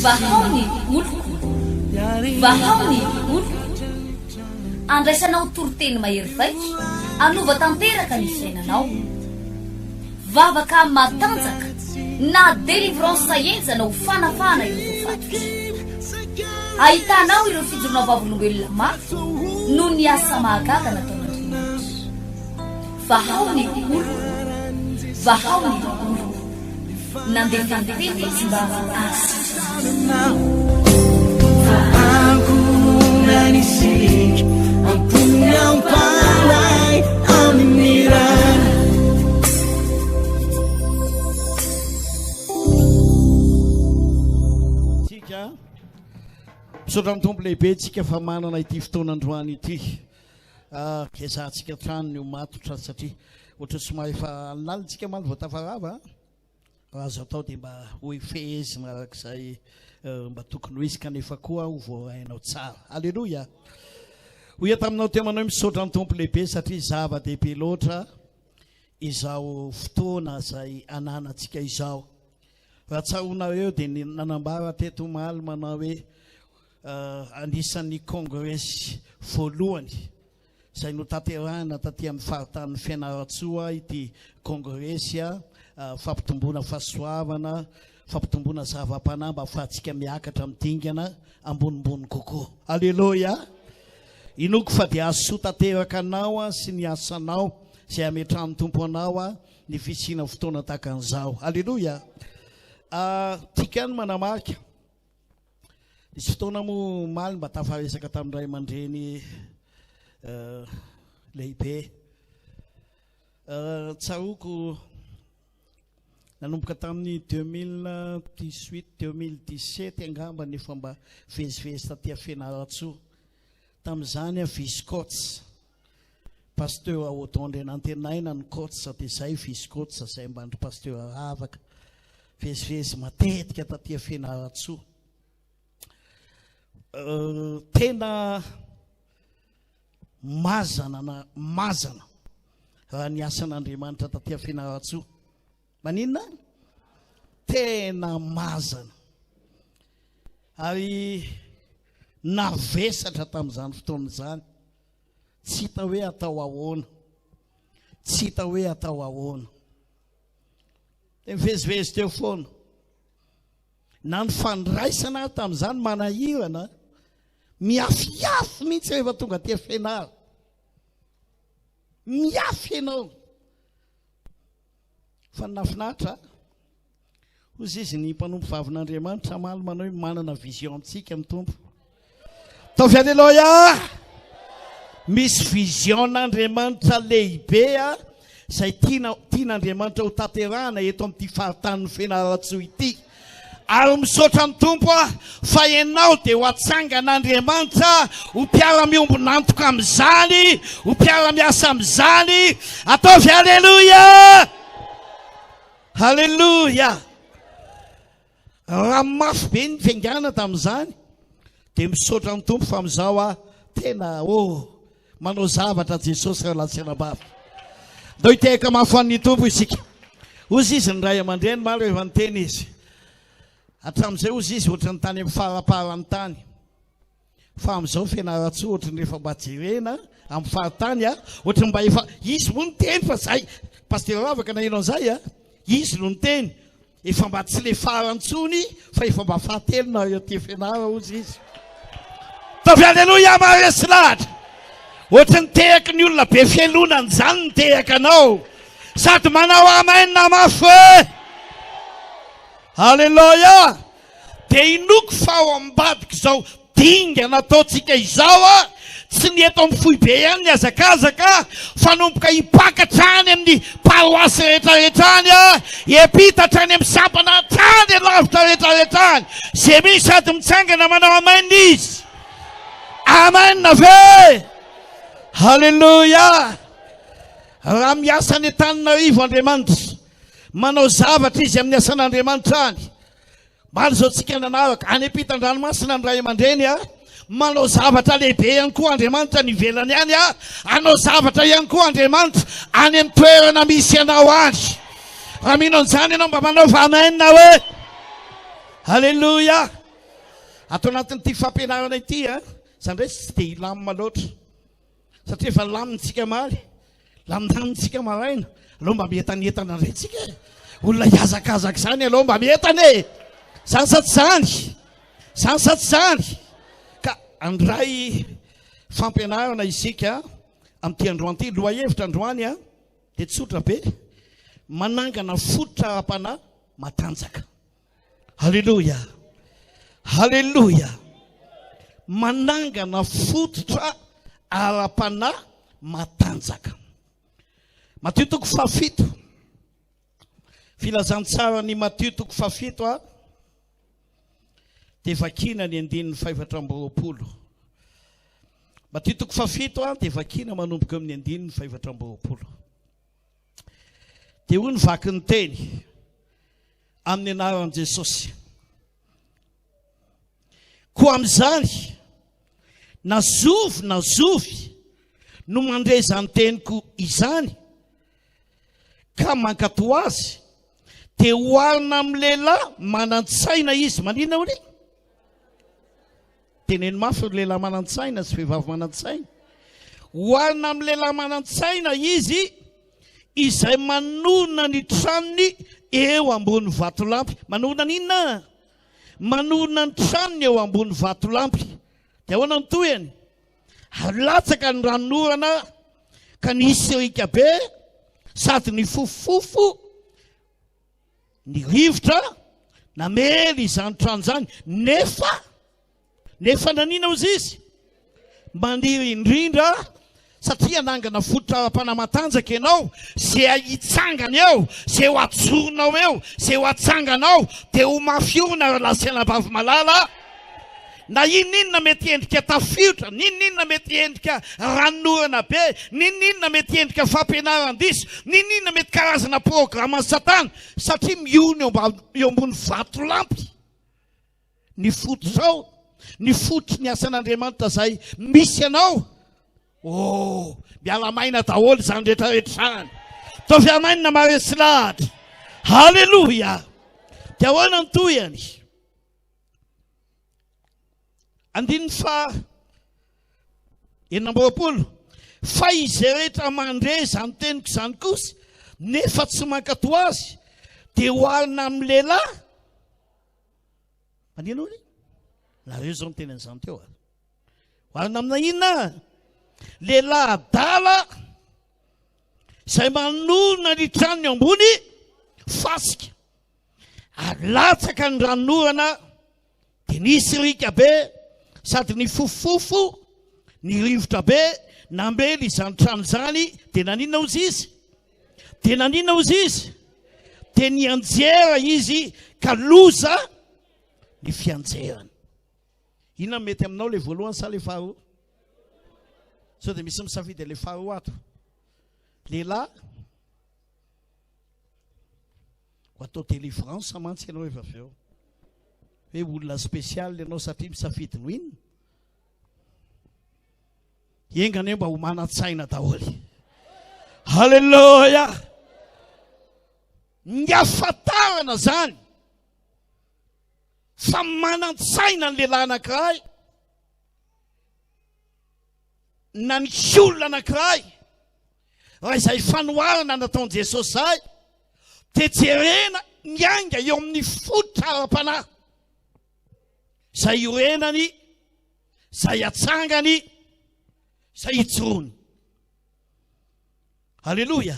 Vahao ny oloko, vahao ny oloko. Andraisanao toriteny mahery vaika hanova tanteraka ny fiainanao. Vavaka matanjaka na délivrance henjana ho fanafahana ireo voafatotra. Ahitanao ireo fijoroana vavolombelona mafy noho ny asa mahagaga nataon'Andriamanitra. Vahao ny oloko, vahao ny oloko. Nandefa ny teny izy mba hahasitrana Tsika misaotra ny Tompo lehibe tsika fa manana ity fotoana androany ity. Ah, ezahantsika hatrany ny ho matotra satria ohatra somary efa alinalina tsika maly vao tafarava. Raha azo atao dia mba ho fehezina araka izay eh, mba tokony ho izy kanefa koa ho voarainao tsara. Aleloia! Hoy aho taminao teo manao hoe misaotra ny Tompo lehibe satria zava-dehibe loatra izao fotoana izay ananantsika izao. Raha tsaroanareo dia nanambara teto omaly manao hoe eh, anisan'ny kongresy voalohany izay notanterahina taty amin'ny faritanin'i Fianarantsoa ity kongresy fampitomboana fahasoavana, fampitomboana zava-panahy mba ahafahantsika miakatra amin'ny dingana ambonimbony kokoa. Aleloia! Inoako fa dia hahasoa tanteraka anao sy ny asanao izay hametrahan'ny Tompo anao ny fisiana fotoana tahaka an'izao. Aleloia! Tiako ihany manamarika. Nisy fotoana moa omaly mba tafaresaka tamin'ny ray aman-dreny eh, lehibe. Eh, tsaroako nanomboka tamin'ny 2018, 2017 angamba ny efa mba vezivezy taty Fianarantsoa. Tamin'izany aho vice coach. Pasteur Odon Andrianantenaina ny coach dia izay vice coach izay mba ndry Pasteur Ravaka. Vezivezy matetika taty Fianarantsoa. Euh, tena mazana na mazana raha ny asan'Andriamanitra taty Fianarantsoa. Maninona? Tena mazana. Ary navesatra tamin'izany fotoana izany. Tsy hita hoe atao ahoana. Tsy hita hoe atao ahoana. Dia mivezivezy teo foana. Na ny fandraisana ahy tamin'izany manahirana, miafiafy mihitsy rehefa tonga aty Fianara. Miafy ianao. Fa ny nahafinaritra, hoy izy ny mpanompo vavin'Andriamanitra hamaly manao hoe manana vision amintsika ny Tompo. Taovy aleloia! Misy vision-n'Andriamanitra lehibe izay tiana tian'Andriamanitra ho tanterahana eto amin'ity faritanin'i Fianarantsoa ity. Ary misaotra ny Tompo aho fa ianao dia ho atsangan'Andriamanitra ho mpiara-miombon'antoka amin'izany, ho mpiara-miasa amin'izany. Ataovy Aleloia! Aleloia! Raha mafy be ny fiaingàna tamin'izany dia misaotra ny Tompo fa amin'izao aho tena oh manao zavatra Jesosy rahalahy sy anabavy. Ndao hitehaka mafy ho an'ny Tompo isika. Hozy izy ny ray aman-dreny omaly rehefa niteny izy. Hatramin'izay hozy izy ohatran'ny tany amin'ny faramparan'ny tany. Fa amin'izao Fianarantsoa ohatran'ny efa mba jerena amin'ny faritany a, ohatran'ny mba efa izy moa niteny fa zay Pasitera Ravaka naheno an'izay a, izy no niteny efa mba tsy le farany intsony fa efa mba fahatelo na eo aty Fianara hozy izy. Ataovy aleloia maharesy lahatra. Ohatran'ny tehaky ny olona be fialonana izany ny tehaka anao. Sady manao amen mafy hoe Aleloia. Dia inoako fa ao ambadik'izao dingana ataontsika izao, tsy ny eto amin'ny foibe ihany ny hazakazaka, fa nomboka hipaka hatrany amin'ny paroasy rehetra rehetra any, hiampita hatrany amin'ny sampana hatrany alavitra rehetra rehetra any. Izay mino sady mitsangana manao amen izy. Amen ve? Haleloia! Raha miasa any Antananarivo Andriamanitra, manao zavatra izy amin'ny asan'Andriamanitra any. Maro izao tsika nanaraka, any ampitan-dranomasina ny ray aman-dreny a, manao zavatra lehibe ihany koa Andriamanitra any ivelany any a, hanao zavatra ihany koa Andriamanitra any amin'ny toerana misy anao any. Raha mino an'izany ianao mba manaova amen hoe. Alléluia. Ato anatin'ity fampianarana ity a, za indray tsy dia hilamina loatra. Satria efa lamintsika omaly, lamindamintsika maraina, aleo mba mientanentana indray tsika e. Olona hihazakazaka izany aleo mba mientana e. Zany sa tsy zany? Zany sa tsy zany? Ka handray fampianarana isika amin'ity androany ity. Lohahevitra androany a, dia tsotra be, manangana fototra ara-panahy matanjaka. Aleloia! Aleloia! Manangana fototra ara-panahy matanjaka. Matio toko fahafito. Filazantsaran'i Matio toko fahafito a. Dia vakina ny andininy fahefatra amby roapolo. Matio toko fahafito a, dia vakina manomboka amin'ny andininy fahefatra amby roapolo. Dia hoy ny vaky ny teny amin'ny anaran'i Jesosy. Koa amin'izany, na zovy na zovy no mandre izany teniko izany ka mankatò azy, dia oharina amin'ny lehilahy manan-tsaina izy. Maninona hoy? Teneno mafy ry lehilahy manan-tsaina sy vehivavy manan-tsaina. Oharina amin'ny lehilahy manan-tsaina izy izay manorina ny tranony eo ambony vatolampy. Manorina ny inona? Manorina ny tranony eo ambony vatolampy. Dia ahoana ny tohiny? Ary latsaka ny ranonorana ka nisy riaka be sady nifofofofo ny rivotra namely izany trano izany, nefa nefa nanina ozy izy? Maniry indrindra satria hanangana fototra ara-panahy matanjaka ianao, izay hitsangana eo, izay ho ajoronao eo, izay ho atsanganao, dia ho mafy orina ry lahy sy anabavy malala. Na inon'inona mety endrika tafiotra, n'inon'inona mety endrika ranonorana be, n'inon'inona mety endrika fampianaran-diso, n'inon'inona mety karazana programan'i Satana, satria miorina eo eo ambony vatolampy ny fototrao, ny fototry ny asan'Andriamanitra izay misy anao. Oh, miala maina daholo izany rehetra rehetra izany. Ataovy amainina maresy lahatra. Haleloia! Dia ahoana ny tohiny? Andininy faha 26, Fa izay rehetra mandre izany teniko izany kosa, nefa tsy mankatò azy, dia oharina amin'ny lehilahy. Manino hoy? Nareo izao niteny an'izany teo a. Oharina amina inona? Lehilahy adala izay manorina ny tranony ambony fasika. Ary latsaka ny ranonorana dia nisy riaka be sady nifofofofo ny rivotra be namely izany trano izany dia naninona ozy izy? Dia naninona ozy izy? Dia nianjera izy ka loza ny fianjerany. Inona no mety aminao le voalohany sa le faharoa? Sao dia misy misafidy le faharoa ato? Lehilahy Ho atao délivrance mantsy ianao efa avy eo. Hoe olona spécial ianao satria misafidy no inona? Enga anie mba ho manan-tsaina daholo. Alléluia! Ny ahafantarana zany fa manan-tsaina ny lehilahy anankiray na ny olona anankiray Raha izay fanoharana nataon'i Jesosy izay dia jerena miainga eo amin'ny fototra ara-panahy izay iorenany, izay atsangany, izay ijoroany. Aleloia!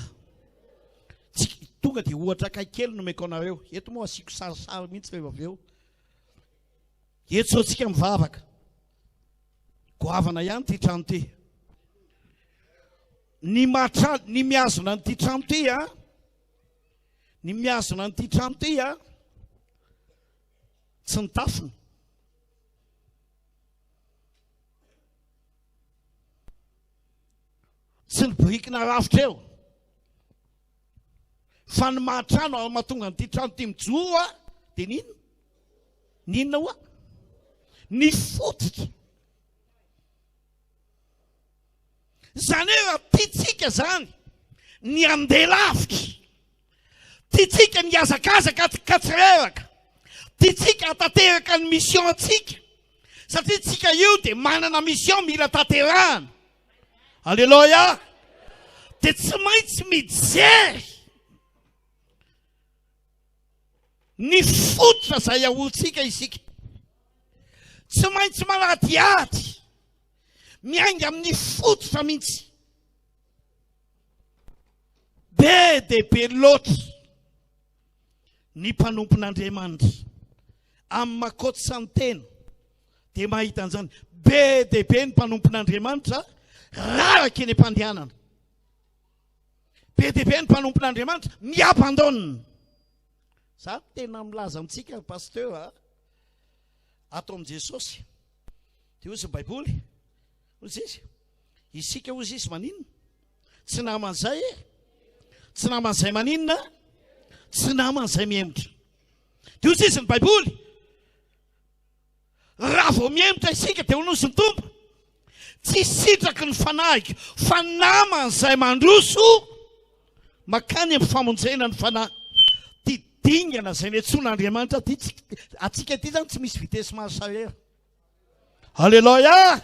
Tsy tonga dia ohatra akaiky kely nomeko anareo. Eto moa asiako sarisary mihitsy rehefa avy eo. Eto izao tsika mivavaka. Goavana ihany ity trano ity. Ny maha ny mihazona an'ity trano ity a, ny mihazona an'ity trano ity a, tsy ny tafony. Tsy ny biriky narafitra eo. Fa ny maha trano ary mahatonga an'ity trano ity mijoro a, dia ny inona? Ny inona hoa? Ny fototra. Izany hoe raha tiantsika izany ny handeha lavitra, Tiantsika ny hihazakazaka ka tsy reraka. Tiantsika hatanteraka ny mission antsika. Satria tsika io dia manana mission mila tanterahana. Aleloia! Dia tsy maintsy mijery ny fototra izay ahoantsika isika. Tsy maintsy manadihady, miainga amin'ny fototra mihitsy. Be dia be loatra ny mpanompon'Andriamanitra amin'ny makoty ny tena dia mahita an'izany. Be dia be ny mpanompon'Andriamanitra raraka eny am-pandehanana. Be dia be ny mpanompon'Andriamanitra mi-abandonne. Za tena milaza amintsika ry pasteur a, ato amin'i Jesosy. Dia hoy ny Baiboly, hoy izy, isika hoy izy maninona? Tsy naman'izay e. Tsy naman'izay maninona? Tsy naman'izay mihemotra. Dia hoy izy ny Baiboly, Raha vao mihemotra isika dia hoy ny Tompo, Tsy sitraky ny fanahiko fa naman'izay mandroso makany amin'ny famonjena ny fanahy. Ity dingana izay niantsoan'Andriamanitra ity, antsika ity izany tsy misy vitesse marche arrière. Aleloia!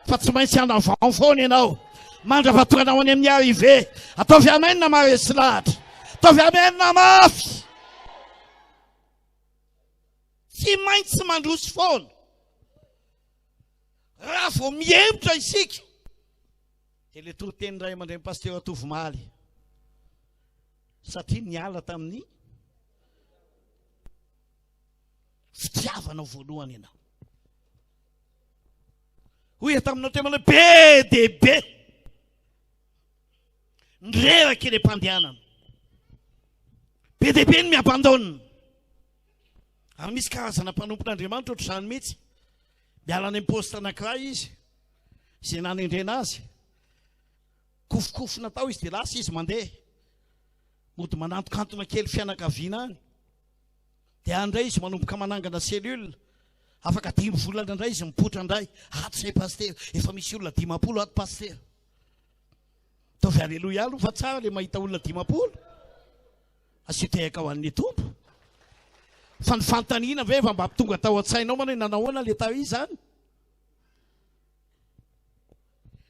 Fa tsy maintsy en avant foana ianao. Mandra-pahatonganao any amin'ny arrivée. Ataovy amen maharesy lahatra. Ataovy amen mafy. Tsy maintsy mandroso foana. Raha vao mihemotra isika, dia ilay toriteny ray aman-dreny pasitera Tovo omaly, satria niala tamin'ny fitiavanao voalohany ianao. Hoy aho taminao teo manao be dia be ny reraka eny am-pandehanana. Be dia be ny mi-abandonne. Ary misy karazana mpanompon'Andriamanitra ohatr'izany mihitsy. Miala any amin'ny poste anankiray izy, izay nanendrena azy. Kofokofona tao izy dia lasa izy mandeha. Mody manantokantona kely fianakaviana any. Dia any indray izy manomboka manangana cellule. Afaka dimy volana indray izy mipoitra indray. Ato izay pasitera, efa misy olona 50 ato pasitera. Ataovy aleloia aloha fa tsara le mahita olona 50. Asio tehaka ho an'ny Tompo. Fa ny fanontaniana ve efa mba tonga tao an-tsainao manao hoe nanahoana le tary izany?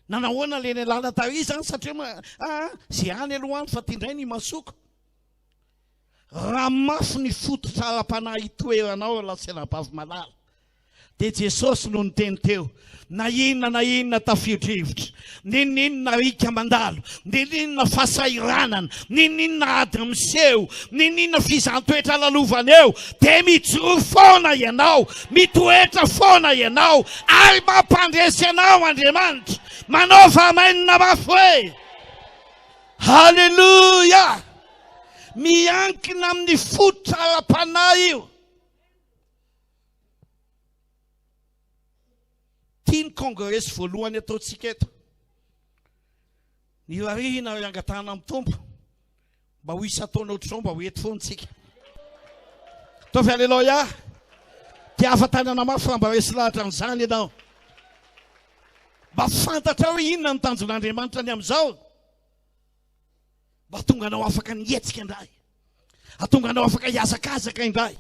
Nanahoana le nialana tary izany satria ma ah, ze any aloha any fa ty indray ny masoko. Raha mafy ny fototra ara-panahy itoeranao ry lahy sy anabavy malala, dia Jesosy no niteny teo, na inona na inona tafio-drivotra, n'inon'inona riaka mandalo, n'inon'inona fahasahiranana, n'inon'inona ady miseho, n'inon'inona fizahan-toetra lalovana eo, dia mijoro foana ianao, mitoetra foana ianao, ary mampandresy anao Andriamanitra. Manaova amen mafy hoe, Haleloia! Miankina amin'ny fototra ara-panahy io. Ity ny kongresy voalohany ataontsika eto. Nirarihina ary angatahana amin'ny Tompo mba ho isan-taona ohatr'izao mba ho eto foana isika. Ataovy aleloia. Tiava tanana mafy raha mba resy lahatra an'izany ianao. Mba fantatrao hoe inona ny tanjon'Andriamanitra ny amin'izao. Mba tonga anao afaka nihetsika indray. Hatonga anao afaka hihazakazaka indray.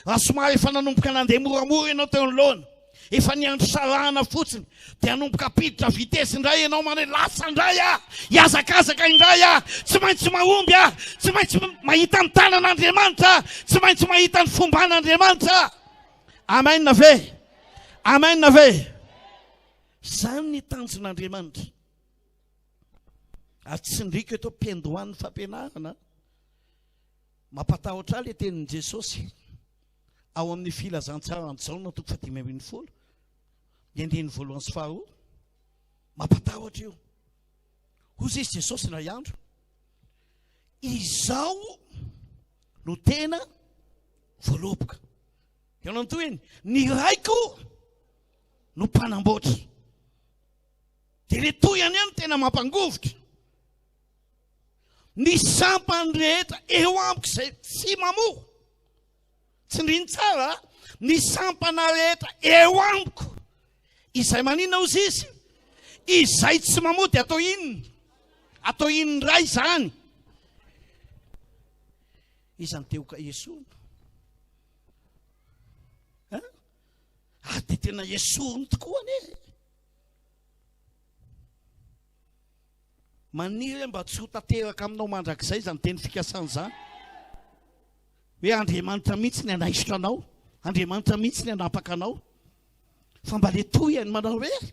Raha somary efa nanomboka nandeha moramora ianao teo anoloana, efa niandry sarahana fotsiny, dia hanomboka hampiditra vitesse indray ianao manao hoe lasa indray aho, hihazakazaka indray aho, tsy maintsy mahomby aho, tsy maintsy mahita ny tanan'Andriamanitra aho, tsy maintsy mahita ny fomban'Andriamanitra aho. Amen ve? Amen ve? Izany ny tanjon'Andriamanitra. Ary tsindriko eto am-piandohan'ny fampianarana, mampatahotra ahy ilay tenin'i Jesosy ao amin'ny filazantsaran'i Jaona toko faha-15, ny andininy voalohany sy faharoa. Mampatahotra io. Hoy izy Jesosy indray andro, Izaho no tena voaloboka. Eo no tohiny, ny raiko no mpanamboatra. Dia le tohiny eo no tena mampangovitra. Ny sampany rehetra eo amiko izay tsy mamoa. Tsindriny tsara, ny sampana rehetra eo amiko izay maninona ozy izy? Izay tsy mamoa dia atao inona? Atao inona indray izany? Iza no te ho esorina? Hein? Ary dia tena esoriny tokoa anie. Maniry mba tsy ho tanteraka aminao mandrakizay izany teny fikasana izany. Hoe Andriamanitra mihitsy ny hanaisotra anao, Andriamanitra mihitsy ny hanapaka anao. Fa mba le tohiny manao hoe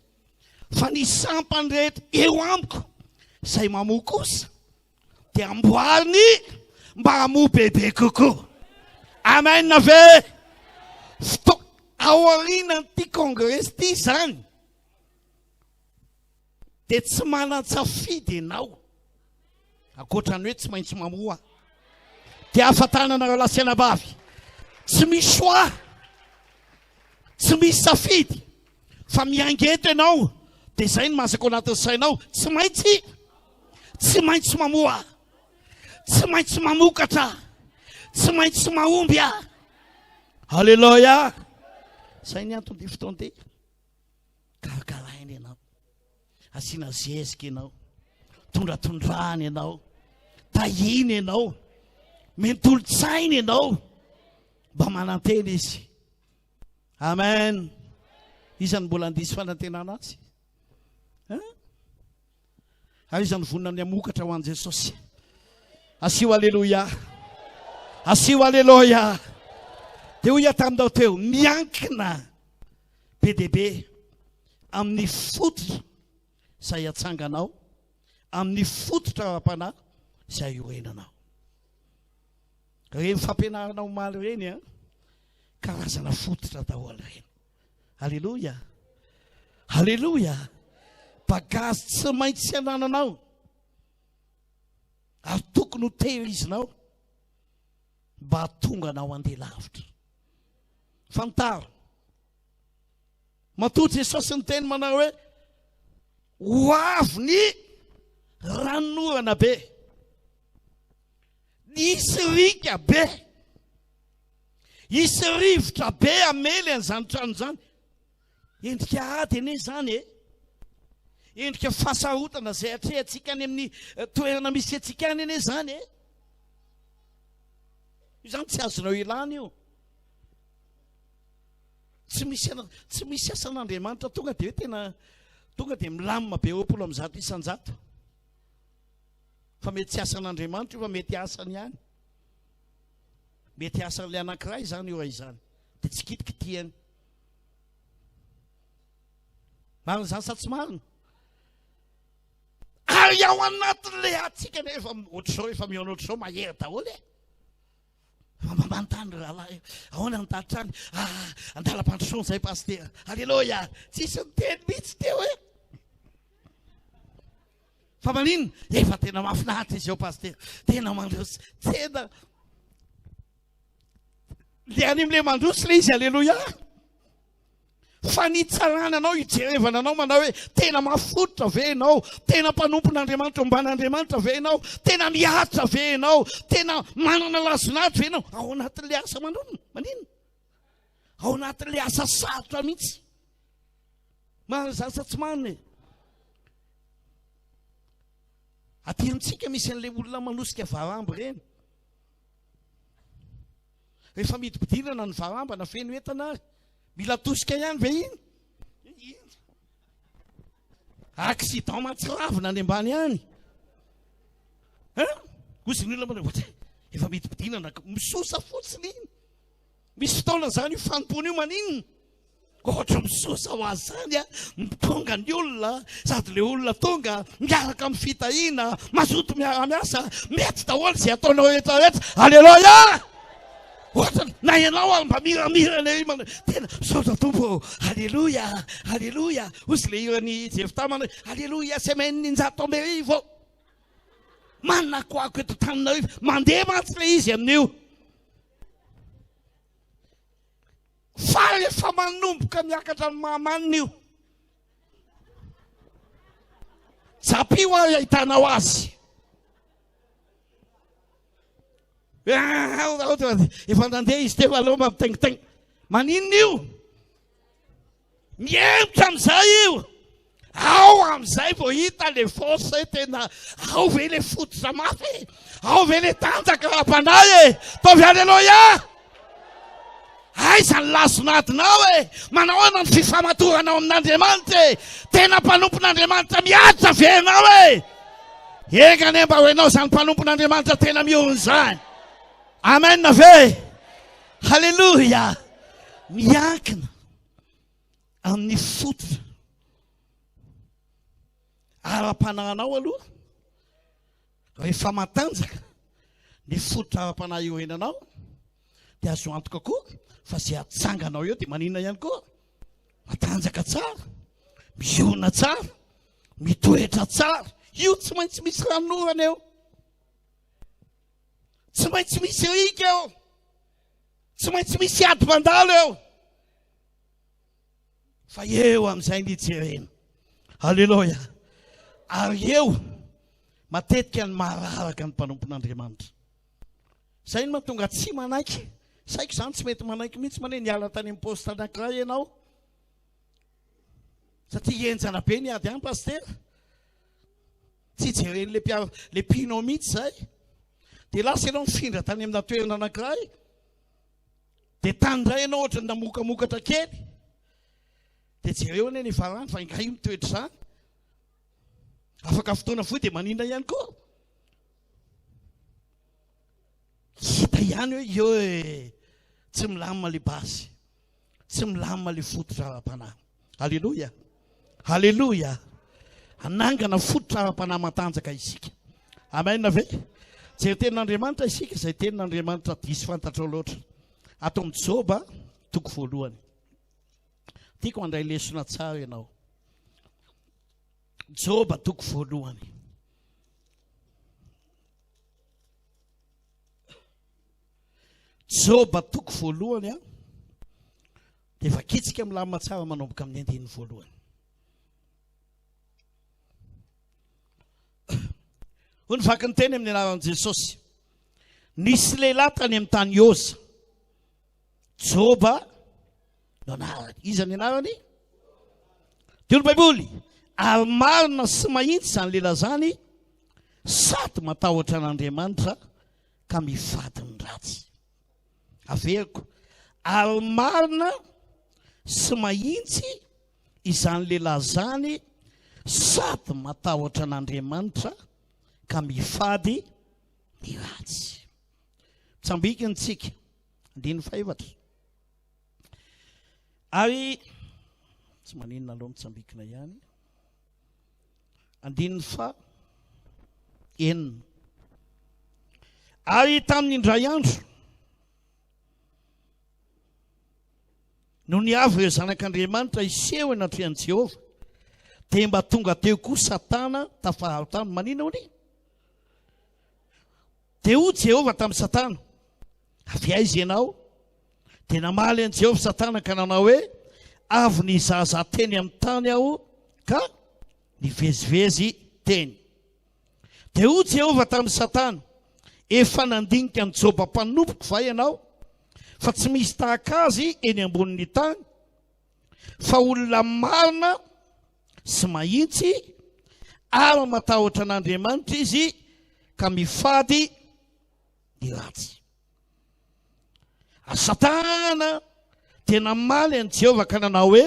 fa ny sampany rehetra eo amiko izay mamoa kosa dia amboariny mba hamoa bebe kokoa. Amen ve? Foto aorianan'ity kongresy ity izany dia tsy manan-tsafidy ianao ankoatra ny hoe tsy maintsy mamoa. Dia afa-tanana lahy sy anabavy. Tsy misy choix. Tsy misy safidy. Fa miainga eto ianao dia izay no masaka ao anatin'ny sainao. Tsy maintsy tsy maintsy mamoa. Tsy maintsy mamokatra. Tsy maintsy mahomby aho. Alléluia. Izay ny anton'ity fotoana ity. Karakaraina ianao. Asiana zezika ianao. Tondratondrahana ianao. Tahiana ianao. Mentolon-tsaina ianao. Mba manantena izy. Amen. Iza no mbola handiso fanantenana azy? Hein? Ary iza no vonona ny hamokatra ho an'i Jesosy? Asio aleloia. Asio aleloia. Dia hoy aho taminao teo, miankina be dia be amin'ny fototra izay atsanganao, amin'ny fototra ara-panahy izay iorenanao. Ireny fampianarana omaly ireny an, karazana fototra daholo ireny. Aleloia! Aleloia! Bagazy tsy maintsy anananao ary tokony ho tehirizinao mba hahatonga anao handeha lavitra. Fantaro. Matoa Jesosy niteny manao hoe ho avy ny ranonorana be. Hisy riaka be. Hisy rivotra be hamely an'izany trano izany. Endrika ady anie izany e. Endrika fahasarotana izay atrehantsika any amin'ny eh, toerana misy antsika any anie izany e. Io izany tsy azonao ilana io. Tsy misy tsy misy asan'Andriamanitra tonga dia hoe tena tonga dia milamina be 120%. Fa mety tsy asan'Andriamanitra io fa mety asany ihany. Mety asan'ilay anankiray izany io raha izany. Dia tsy kitikitihany. Marina izany sa tsy marina? Ary ao anatin'ilay hatsiaka nefa ohatr'izao efa mihaona ohatr'izao mahery daholo e. Fa mba manontany ry rahalahy, ahoana ny tatitra any? Ah, andalam-pandrosoana izay pasitera. Aleloia! Tsisy niteny mihitsy teo e. Fa maninona? Efa tena mahafinaritra izy eo pasitera. Tena mandroso. Tena le any amin'ilay mandroso le izy, aleloia. Fa ny hitsarana anao, hijerevana anao manao hoe tena mafototra ve ianao? Tena mpanompon'Andriamanitra, omban'Andriamanitra ve ianao? Tena miaritra ve ianao? Tena manana lazon'ady ve ianao? Ao anatin'ilay asa manonona, maninona? Ao anatin'ilay asa sarotra mihitsy. Marina izany sa tsy marina e? Aty amintsika misy an'ilay olona manosika varamby ireny. Rehefa midipidirana ny varamba na feno entana ary, mila tosika ihany ve iny? Iny. Accident mahatsiravina any ambany any. Hein? Hozy ny olona manao hoe efa midipidinana, misosa fotsiny iny. Misy fotoana izany io fanompoana io maninona? Ohatra misosa ho azy izany a, tonga ny olona, sady ilay olona tonga miaraka amin'ny fitahiana, mazoto miara-miasa, mety daholo izay ataonao rehetra rehetra. Aleloia! Ohatra na ianao ary mba miramirana ery manao tena misaotra Tompo ô, aleloia, aleloia. Hozy ilay hiran'i Jeftà manao hoe aleloia semaine 16 ô. Manakoako eto Antananarivo, mandeha mantsy ilay izy amin'io. Fa rehefa manomboka miakatra ny Mahamanina io, japio ary ahitanao azy. Efa nandeha izy teo aloha mampitaingitainga. Maninona io? Mihemotra amin'izay io. Ao amin'izay vao hita le force hoe tena ao ve le fototra mafy e? Ao ve le tanjaka ara-panahy e? Ataovy aleloia! Aiza ny lazon'adinao e? Manao ahoana ny fifamatoranao amin'Andriamanitra e? Tena mpanompon'Andriamanitra miaditra ve ianao e? Enga anie mba ho ianao izany mpanompon'Andriamanitra tena miorina izany. Amen ve? Haleloia! Miankina amin'ny fototra ara-panahinao aloha. Rehefa matanjaka ny fototra ara-panahy iorenanao dia azo antoka koa fa izay atsanganao eo dia maninona ihany koa? Matanjaka tsara, miorina tsara, mitoetra tsara. Io tsy maintsy misy ranonorana eo. Tsy maintsy misy riaka eo. Tsy maintsy misy ady mandalo eo. Fa eo amin'izay ny jerena. Aleloia. Ary eo matetika ny mahararaka ny mpanompon'Andriamanitra. Izay no mahatonga tsy manaiky. Saiko izany tsy mety manaiky mihitsy mane niala tany amin'ny poste anankiray ianao. Satria henjana be ny ady any pasitera. Tsy jeren'le mpiara le mpino mihitsy izay. Dia lasa ianao nifindra tany amina toerana anankiray. Dia tany indray ianao ohatran'ny namokamokatra kely. Dia jereo anie ny farany fa ingahy io mitoetra izany. Afaka fotoana fohy dia maninona ihany koa. Hita ihany hoe eo e, tsy milamina le basy. Tsy milamina le fototra ara-panahy. Aleloia. Aleloia. Hanangana fototra ara-panahy matanjaka isika. Amen ve? Jery tenin'Andriamanitra isika izay tenin'Andriamanitra diso fantatrao loatra. Ato amin'ny Joba toko voalohany. Tiako handray lesona tsara ianao. Joba toko voalohany. Joba toko voalohany a dia vakitsika milamina tsara manomboka amin'ny andininy voalohany. Hoy ny vaky ny teny amin'ny anaran'i Jesosy. Nisy lehilahy tany amin'ny tany Oza. Joba no anarany. Iza ny anarany? Dia ny Baiboly, ary marina sy mahitsy izany lehilahy izany, sady matahotra an'Andriamanitra ka mifady ny ratsy. Averiko, ary marina sy mahitsy izany lehilahy izany sady matahotra an'Andriamanitra ka mifady ny ratsy. Mitsambikina tsika, andininy fahefatra. Ary tsy maninona aloha mitsambikina ihany. Andininy faha enina. Ary tamin'ny indray andro, nony avy ireo zanak'Andriamanitra hiseho eo anatrehan'i Jehovah, dia mba tonga teo koa Satana tafaharo taminy. Maninona hono e? Dia hoy Jehovah tamin'i Satana, Avy aiza ianao? Dia namaly an'i Jehovah Satana ka nanao hoe, Avy nizahazaha teny amin'ny tany aho ka nivezivezy teny. Dia hoy Jehovah tamin'i Satana, Efa nandinika an'i Joba mpanompoko va ianao? Fa tsy misy tahaka azy eny ambonin'ny tany, fa olona marina sy mahitsy ary matahotra an'Andriamanitra izy ka mifady ny ratsy. Ary Satana dia namaly an'i Jehovah ka nanao hoe,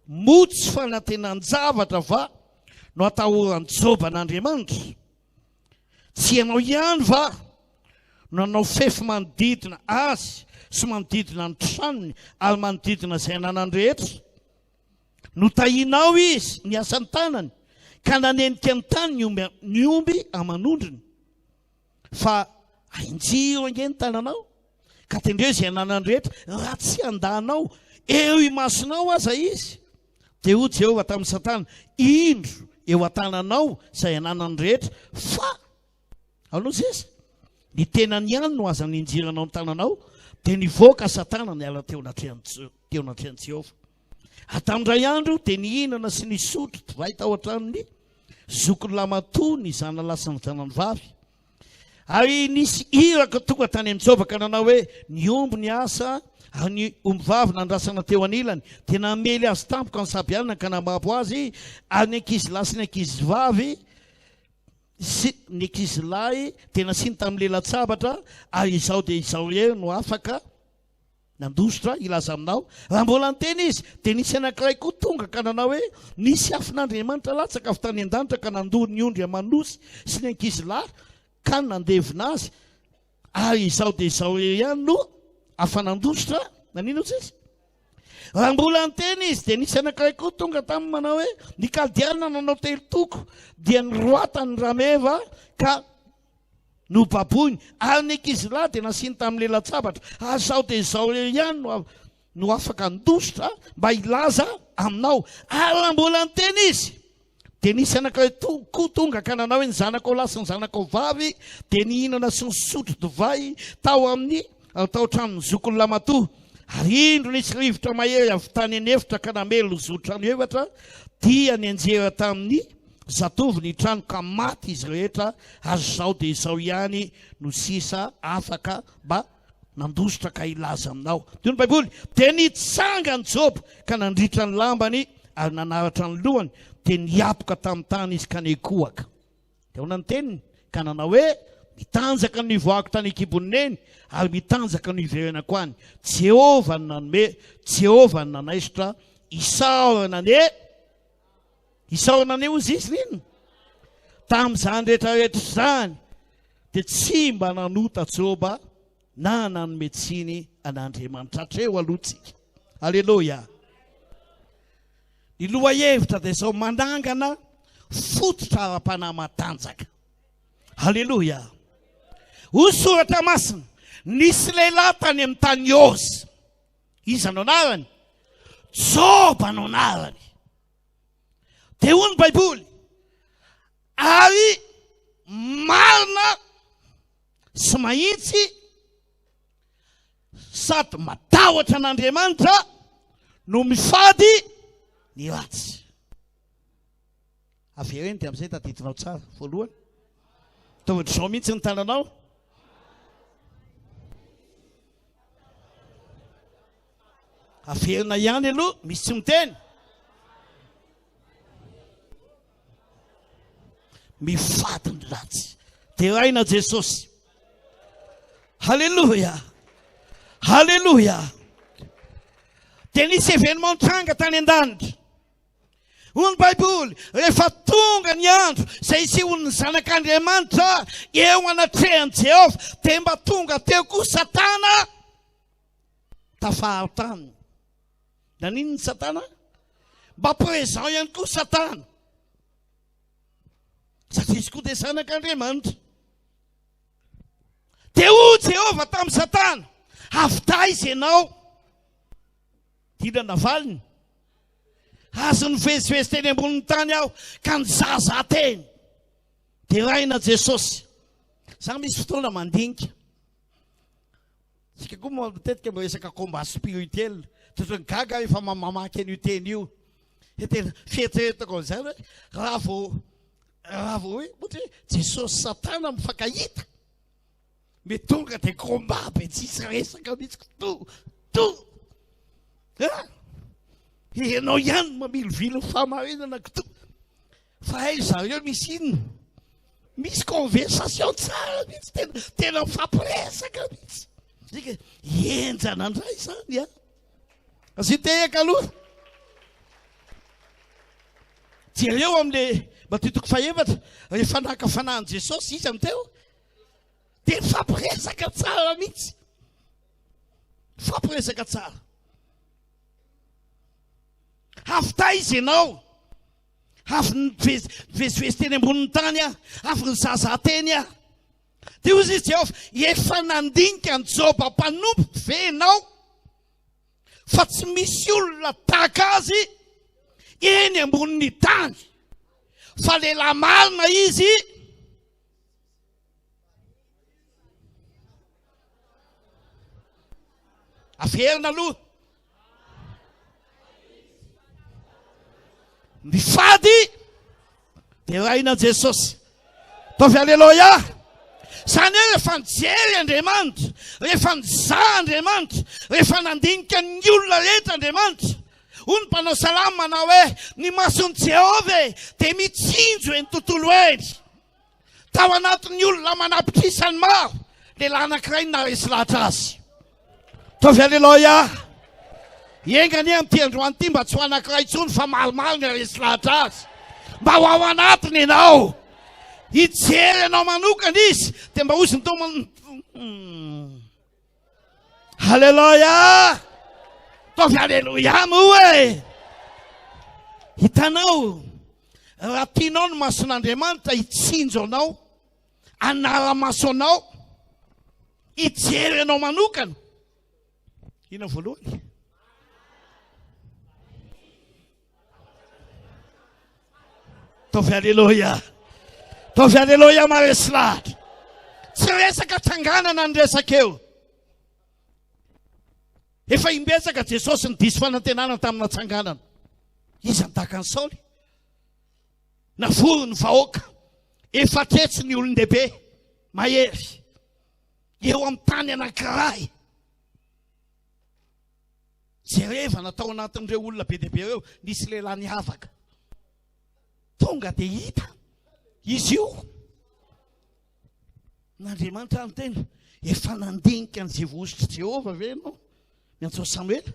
Moa tsy fanantenan-javatra va no atahoran'i Joba an'Andriamanitra? Tsy ianao ihany va no nanao fefy manodidina azy sy manodidina ny tranony ary manodidina izay ananany rehetra? Notahianao izy ny asan'ny tanany ka nanenika ny tany ny omby, ny omby aman'ondriny. Fa ahinjiro ange ny tananao ka tendreo izay ananany rehetra, raha tsy handanao eo imasonao aza izy. Dia hoy Jehovah tamin'i Satana, Indro eo an-tananao izay ananany rehetra, fa Aloha sisa, ny tenany ihany no aza ninjiranao ny tananao, dia nivoaka Satana niala teo anatrehan'i teo anatrehan'i Jehovah. Ary tamin'indray andro dia nihinana sy nisotro divay tao an-tranon'ny zokiny lamatoa ny zanalahy sy ny zanany vavy. Ary nisy iraka tonga tany amin'i Joba ka nanao hoe, Ny omby niasa ary ny ombivavy nandrasana teo anilany, dia namely azy tampoka ny Sabianina ka nambabo azy, ary ny ankizilahy sy ny ankizivavy. Sy ny ankizilahy dia nasiany tamin'ny lelan-tsabatra, ary izaho dia izaho irery no afaka nandositra hilaza aminao. Raha mbola niteny izy, dia nisy anankiray koa tonga ka nanao hoe, Nisy afon'Andriamanitra latsaka avy tany an-danitra ka nandoro ny ondry aman'osy sy ny ankizilahy ka nandevona azy, ary izaho dia izaho irery ihany no afa-nandositra. Naninona hozy izy? Raha mbola niteny izy, dia nisy anankiray koa tonga taminy manao hoe, Ny Kaldeana nanao telotoko, dia niroatany ny rameva ka nobaboiny, ary ny ankizilahy dia nasiany tamin'ny lelan-tsabatra, ary izaho dia izaho irery ihany no no afaka handositra mba hilaza aminao. Ary raha mbola niteny izy, dia nisy anankiray koa tonga ka nanao hoe, Ny zanakao lahy sy ny zanakao vavy dia nihinana sy nisotro divay tao amin'ny tao an-tranon'ny zokiny lamatoa. Ary indro nisy rivotra mahery avy tany an'efitra ka namely ny zoron-trano efatra, dia nianjera tamin'ny zatovo ny trano ka maty izy rehetra, ary izao dia izao ihany no sisa afaka mba nandositra ka hilaza aminao. Toy ny Baiboly, dia nitsangana Joba ka nandritra ny lambany ary nanaratra ny lohany, dia niapoka tamin'ny tany izy ka nikohaka. Dia ahoana ny teniny? Ka nanao hoe, Mitanjaka no nivoahako tany an-kibon'i neny, ary mitanjaka no hiverenako any. Jehovah no nanome, Jehovah no nanaisotra, isaorana anie. Isaorana anie hozy izy n'inona? Tamin'izany rehetra rehetra izany dia tsy mba nanota Joba na nanome tsiny an'Andriamanitra. Hatreo aloha tsika. Aleloia. Ny lohahevitra dia izao manangana fototra ara-panahy matanjaka. Aleloia. Hoy soratra masina, nisy lehilahy tany amin'ny tany Oz. Iza no anarany? Joba no anarany. Dia hoy ny Baiboly, ary marina sy mahitsy sady matahotra an'Andriamanitra no mifady ny ratsy. Avereno dia amin'izay tadidinao tsara. Voalohany, ataovy ohatr'izao mihitsy ny tananao. Averina ihany aloha, misy tsy miteny. Mifady ny ratsy. Deraina Jesosy. Haleloia. Haleloia. Dia nisy événement nitranga tany an-danitra. Hoy ny Baiboly, rehefa tonga ny andro izay hisehoan'ny Zanak'Andriamanitra eo anatrehan'i Jehovah, dia mba tonga teo koa Satana tafaharo taminy. Naninona Satana? Mba présent ihany koa Satana. Satria izy koa dia Zanak'Andriamanitra. Dia hoy Jehovah tamin'i Satana, avy taiza ianao? Dina navaliny, Azy nivezivezy teny ambonin'ny tany aho ka nizahazaha teny. Deraina Jesosy. Za misy fotoana mandinika. Tsika koa matetika miresaka combat spirituel. Toetran'ny gaga aho efa mamaky an'io teny io. Dia tena fieritreretako an'izany hoe raha vao raha vao hoe ohatra hoe Jesosy Satana mifankahita. Mais tonga dia combat be tsisy resaka mihitsy to to ah ianao ihany mamilivily ny fahamarinana kto fa hay zareo misy inona misy conversation tsara mihitsy tena tena mifampiresaka mihitsy zika henjana ndray zany a asio tehaka aloha jereo am'le Matio toko fahefatra rehefa naka fanahin'i Jesosy iza no teo Dia mifampiresaka tsara mihitsy. Mifampiresaka tsara. Avy taiza ianao? Avy nivezivezy teny ambonin'ny tany aho. Avy nizahazaha teny aho. Dia hoy izy Jehovah, efa nandinika an'i Joba mpanompoko ve ianao? Fa tsy misy olona tahaka azy eny ambonin'ny tany. Fa lehilahy marina izy. Averina aloha. Mifady deraina Jesosy. Ataovy aleloia. Izany hoe rehefa nijery Andriamanitra, rehefa nizaha Andriamanitra, rehefa nandinika ny olona rehetra Andriamanitra, hoy ny mpanao salamo manao hoe ny mason'i Jehovah e, dia mitsinjo eny tontolo eny. Tao anatin'ny olona aman'apitrisany maro, lehilahy anankiray no naharesy lahatra azy. Ataovy aleloia! Enga anie amin'ity androany ity mba tsy ho anankiray intsony fa maromaro ny haharesy lahatra azy. Mba ho ao anatiny ianao. Hijery anao manokana izy dia mba hozy ny Tompo. Aleloia! Ataovy aleloia moa e! Hitanao, raha tianao ny mason'Andriamanitra hitsinjo anao, hanara-maso anao, hijery anao manokana. Inona voalohany? Ataovy aleloia. Ataovy aleloia maresy lahatra. Tsy resaka tsanganana ny resaka eo. Efa imbetsaka Jesosy ny diso fanantenana tamina tsanganana. Iza ny tahaka an'i Saoly? Navory ny vahoaka. Efa tretsy ny olon-dehibe mahery. Eo amin'ny tany anankiray. Jerevana tao anatin'ireo olona be dia be ireo, nisy lehilahy niavaka. Tonga dia hita izy io. N'Andriamanitra niteny, efa nandinika an'izay voahosotr'i Jehovah ve ianao? Miantso an'i Samoela,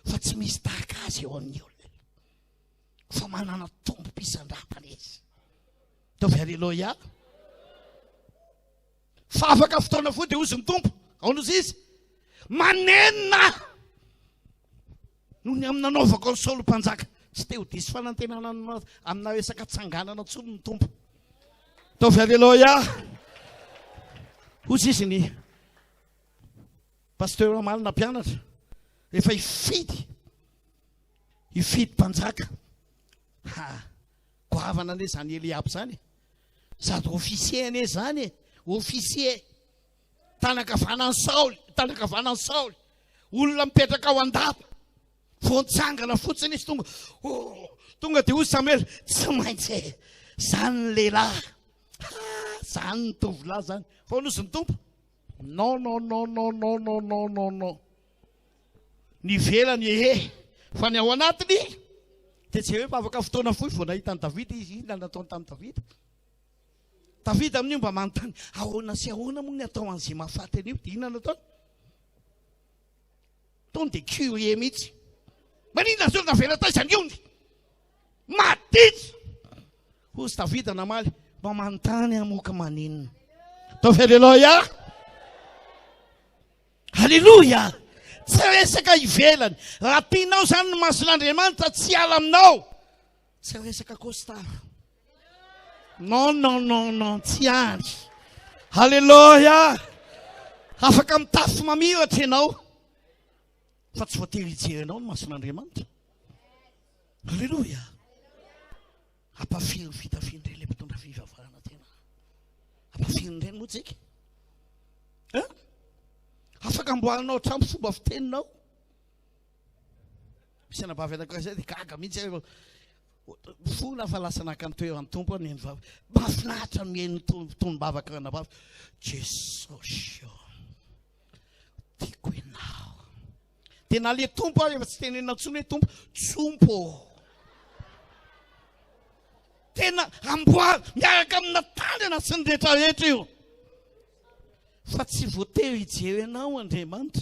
fa tsy misy tahaka azy eo amin'ny olona. Fa manana tombom-pisandratana izy. Ataovy aleloia. Fa afaka fotoana fohy dia hozy ny Tompo, ahoana hozy izy? Manenina aho noho ny amin'ny nanaovako an'i Saoly mpanjaka. Tsy te ho diso fanantenana amina resaka tsanganana intsony ny Tompo. Ataovy aleloia. Hozy izy ny pasteur omaly nampianatra rehefa hifidy hifidy mpanjaka. Ha, goavana anie izany Eliab izany e. Sady officier anie izany e, officier. Tanan-kavanan'i Saoly, tanan-kavanan'i Saoly. Olona mipetraka ao an-dapa. Vao nitsangana fotsiny izy tonga, oh, tonga dia hoy Samuel, tsy maintsy e, zany ny lehilahy. Ha, zany ny tovolahy zany. Fa hoy ny Tompo, non, non, non, non, non, non, non, non, non. Ny ivelany ehe, fa ny ao anatiny dia jereo fa afaka fotoana fohy vao nahita an'i Davida izy, inona no nataony tamin'i Davida? Davida amin'io mba manontany, ahoana sy ahoana moa ny atao an'izay mahafaty an'io, dia inona no nataony? Ataony dia curieux mihitsy. Maninona zao navela taiza ny ondry? Maditra! Hozy Davida namaly, mba manontany aho moa ka maninona? Ataovy aleloia! Aleloia! Tsy resaka ivelany. Raha tianao izany ny mason'Andriamanitra tsy hiala aminao. Tsy resaka costard. Non, non, non, non, tsy any. Aleloia! Afaka mitafy mamiratra ianao. Fa tsy voatery hijery anao ny mason'Andriamanitra. Aleloia! Ampafiry ny fitafian'ireny ilay mpitondra fivavahana tena. Ampafirin'ireny moa tsika. Eh? Afaka amboarinao hatramin'ny fomba fiteninao. Misy anabavy anankiray izay dia gaga mihitsy aho. Fona fa lasa naka ny toeran'ny Tompo aho ny vavy. Mahafinaritra ny mihaino ny tonom-bavaka anabavy. Jesosy ô. Tiako ianao. Dia na le Tompo ary efa tsy tenenina intsony hoe Tompo, Tompo ô. Tena amboary miaraka amina tanana sy ny rehetra rehetra io. Fa tsy voatery hijery anao Andriamanitra.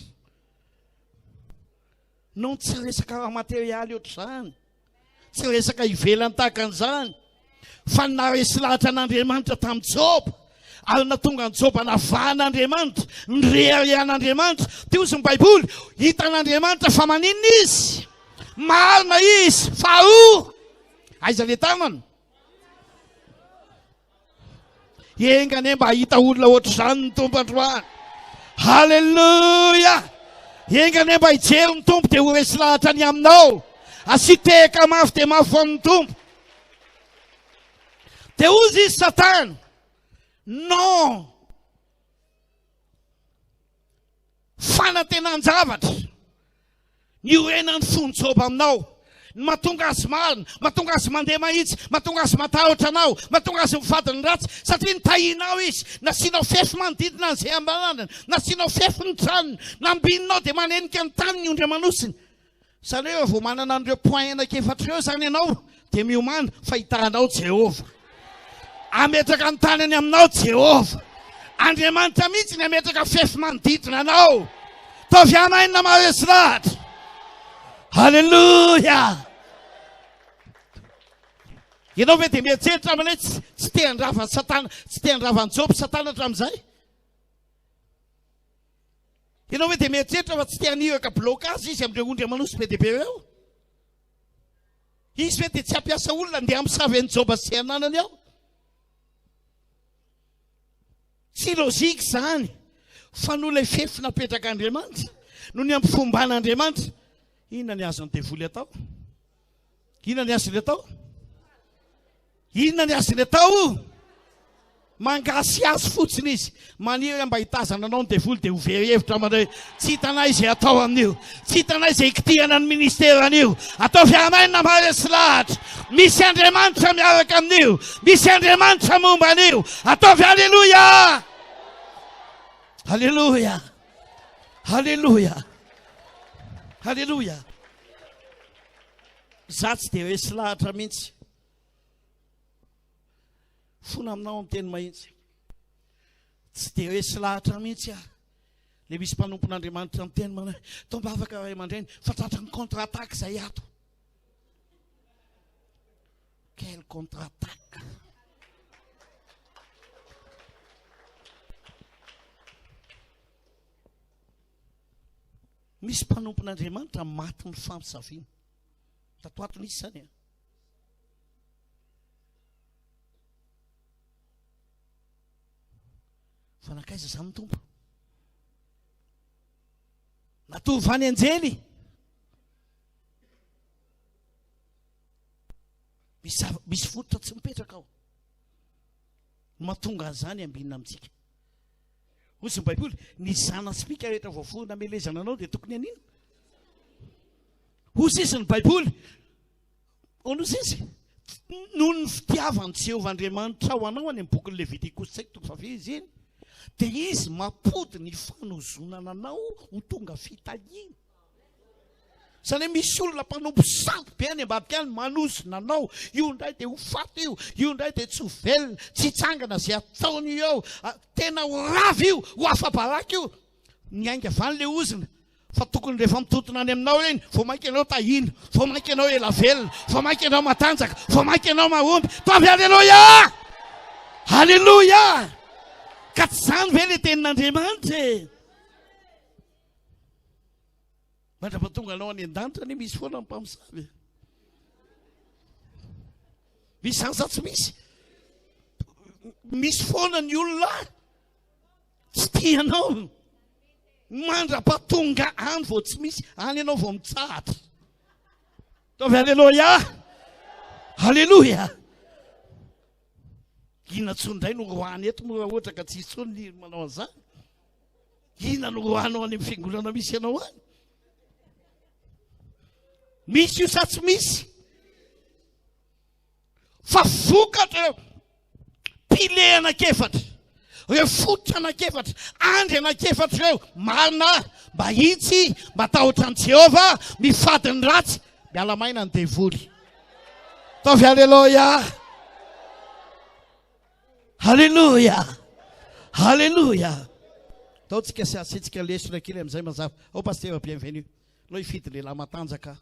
Non tsy resaka ara-materialy ohatr'izany. Tsy resaka ivelany tahaka an'izany, fa ny naharesy lahatra an'Andriamanitra tamin'i Joba, ary nahatonga an'i Joba navahan'Andriamanitra, nireharehan'Andriamanitra. Dia hozy ny Baiboly, hitan'Andriamanitra fa maninona izy? Marina izy. Faharoa, aiza le tanana? Enga anie mba hahita olona ohatr'izany ny Tompo androany. Haleloia! Enga anie mba hijery ny Tompo dia ho resy lahatra ny aminao. Asio tehaka mafy dia mafy ho amin'ny Tompo. Dia hozy izy Satana, non! Fanantenan-javatra niorenan'ny fon'i Joba aminao, ny mahatonga azy marina, mahatonga azy mandeha mahitsy, mahatonga azy matahotra anao, mahatonga azy mifady ny ratsy, satria nitahianao izy, nasianao fefy manodidina an'izay ambanany, nasianao fefy ny tranony, nambininao dia manenika ny tany ny ondry aman'osiny. Izany hoe raha vao manana an'ireo points anankiefatra ireo izany ianao dia miomàna fa hitahanao Jehovah. Hametraka ny tanany aminao Jehovah. Andriamanitra mihitsy ny hametraka fefy manodidina anao. Taovy hamainina maharesy lahatra. Haleloia! Ianao ve dia mieritreritra aminy hoe tsy tsy te handrava an'i Satana, tsy te handrava an'i Joba Satana hatramin'izay? Ianao ve dia mieritreritra fa tsy te haniraka blocage izy amin'ireo ondry aman'osy be dia be ireo? Izy ve dia tsy hampiasa olona andeha hamosavy an'i Joba sy izay ananany ao? Tsy logique izany fa noho ilay fefy napetrak'Andriamanitra, noho ny ampifomban'Andriamanitra, inona ny azon'ny devoly atao? Inona ny azony atao? Inona ny azony atao? Mangasihasy fotsiny izy. Maniry mba hitazana anao ny devoly dia ho very hevitra manao hoe tsy hitanay izay atao amin'io. Tsy hitanay izay hikitihana ny ministeran'io. Ataovy amen maharesy lahatra. Misy Andriamanitra miaraka amin'io. Misy Andriamanitra momba an'io. Ataovy aleloia! Aleloia! Aleloia! Aleloia! Za tsy dia resy lahatra mihitsy. Fona aminao amin'ny teny mahitsy. Tsy dia resy lahatra mihitsy aho. Le misy mpanompon'Andriamanitra miteny manao hoe tombavaka ray aman-dreny fa tratran'ny contre attaque izay ato. Quel contre attaque? Misy mpanompon'Andriamanitra maty mifampisaviana. Tato ato nisy izany a. Fa nankaiza izany ny Tompo? Natovany anjely. Misy zava, misy fototra tsy mipetraka ao. No mahatonga an'izany ambinina amintsika. Hoy ny Baiboly, ny zana-tsipìka rehetra voaforona hamelezana anao dia tokony haninona? Hoy sisa ny Baiboly, hoy sisa, noho ny fitiavan'i Jehovah Andriamanitrao anao any amin'ny bokin'ny Levitikosy tsy haiko toko fahafiry izy iny, dia izy mampody ny fanozonana anao ho tonga fitahiana. Izany hoe misy olona mpanompo sampy be any ambadika any manozona anao, io indray dia ho faty io, io indray dia tsy ho velona, tsy hitsangana izay ataony io eo, tena ho rava io, ho afa-baraka io. Miainga avy any ilay ozona, fa tokony rehefa mitontona any aminao iny, vao mainka ianao tahiana, vao mainka ianao ela velona, vao mainka ianao matanjaka, vao mainka ianao mahomby. Tovy Aleloia! Aleloia! Ka tsy izany ve ilay tenin'Andriamanitra e? Mandra-pahatonga anao any an-danitra anie misy foana ny mpamosavy e. Misy izany sa tsy misy? Misy foana ny olona tsy tia anao. Mandra-pahatonga any vao tsy misy, any ianao vao mitsahatra. Ataovy aleloia! Aleloia! Inona tsony indray no roahana eto moa raha ohatra ka tsy hisy tsony ny manao an'izany? Inona no roahanao any amin'ny fiangonana misy anao any? Misy io sa tsy misy? Fa vokatra ireo pile anakefatra, ireo fototra anakefatra, andry anakefatra ireo, marina mba hitsy, mba tahotra an'i Jehovah, mifady ny ratsy, miala maina ny devoly. Ataovy aleloia. Aleloia. Aleloia. Ataontsika sy asiantsika lesona kely amin'izay mazava. Ao pasitera bienvenue. Aleo hifidy lehilahy matanjaka.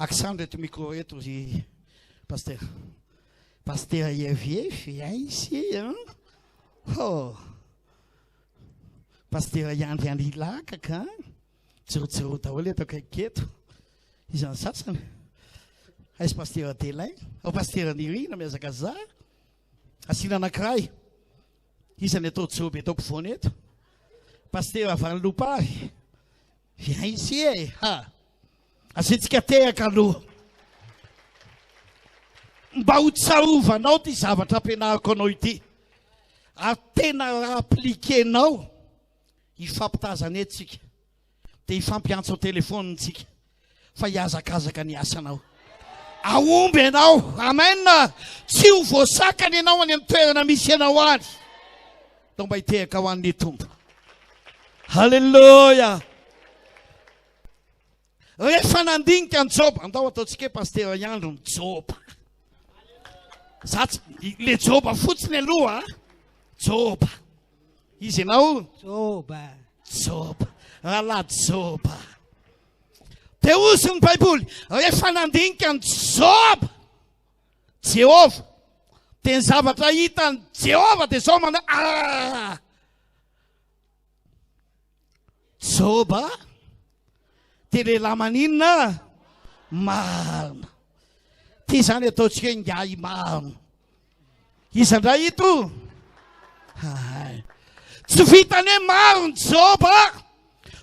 Akisandro eto micro eto ry pasitera. Pasitera Hervier, viens ici hein. Oh. Pasitera Yandry Andry Lakaka hein. Tsirotsiroa daholo eto akaiky eto. Iza ny sasany? Aiza Pasitera Delain? Ao Pasitera Nirina mihazakazaha. Asiana anankiray. Iza ny atao joby eto ampovoany eto? Pasitera Vanilopary. Viens ici e! Ha! Asiantsika tehaka aloha. Mba ho tsarovanao ity zavatra ampianariko anao ity. Ary tena raha appliquer-nao, hifampitazana eto tsika. Dia hifampiantso an-telefaonina tsika. Fa hihazakazaka ny asanao. Ahomby ianao. Amen. Tsy ho voasakana ianao any amin'ny toerana misy anao any. Tao mba hitehaka ho an'ny Tompo. Haleloia. Rehefa nandinika an'i Joba, andao ataontsika hoe Pasitera Iandro ny Joba. Za tsy, le Joba fotsiny aloha a. Joba. Iza ianao? Joba. Joba. Rahalahy Joba. Dia hozy ny Baiboly, rehefa nandinika an'i Joba, Jehovah, dia ny zavatra hitan'i Jehovah dia izao manao, ah! Joba dia lehilahy maninona? Marina. Ity izany ataontsika hoe ingahy marina. Iza indray ito? Hay. Tsy vitany hoe maro ny Joba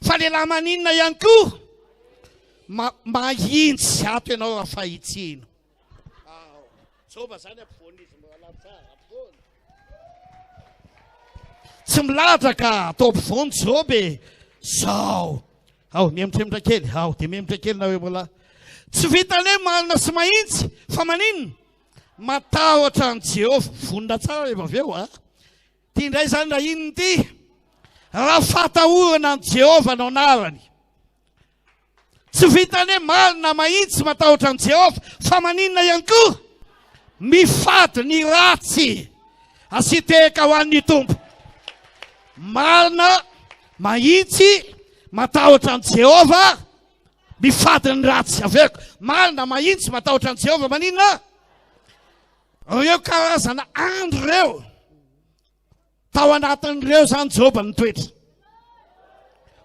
fa lehilahy maninona ihany koa? Ma mahintsy ato ianao raha fahitsiana. Joba zany ampovoan'izy mirahalahy tsara, ampovoany. Tsy milahatra ka atao ampovoany Joba e. Zao. Ao, mihemotrhemotra kely. Ao, dia mihemotra kely nareo mbola. Tsy vitany hoe marina sy mahintsy fa maninona? Matahotra an'i Jehovah. Vonona tsara rehefa avy eo a. Ity indray izany raha inona ity? Raha fatahorana an'i Jehovah no anarany. Tsy vitan'ny hoe marina mahitsy matahotra an'i Jehovah, fa maninona ihany koa? Mifady ny ratsy. Asia tehaka ho an'ny Tompo. Marina mahitsy matahotra an'i Jehovah, mifady ny ratsy. Averiko, marina mahitsy matahotra an'i Jehovah, maninona? Ireo karazana andro ireo. Tao anatin'ireo izany Joba nitoetra.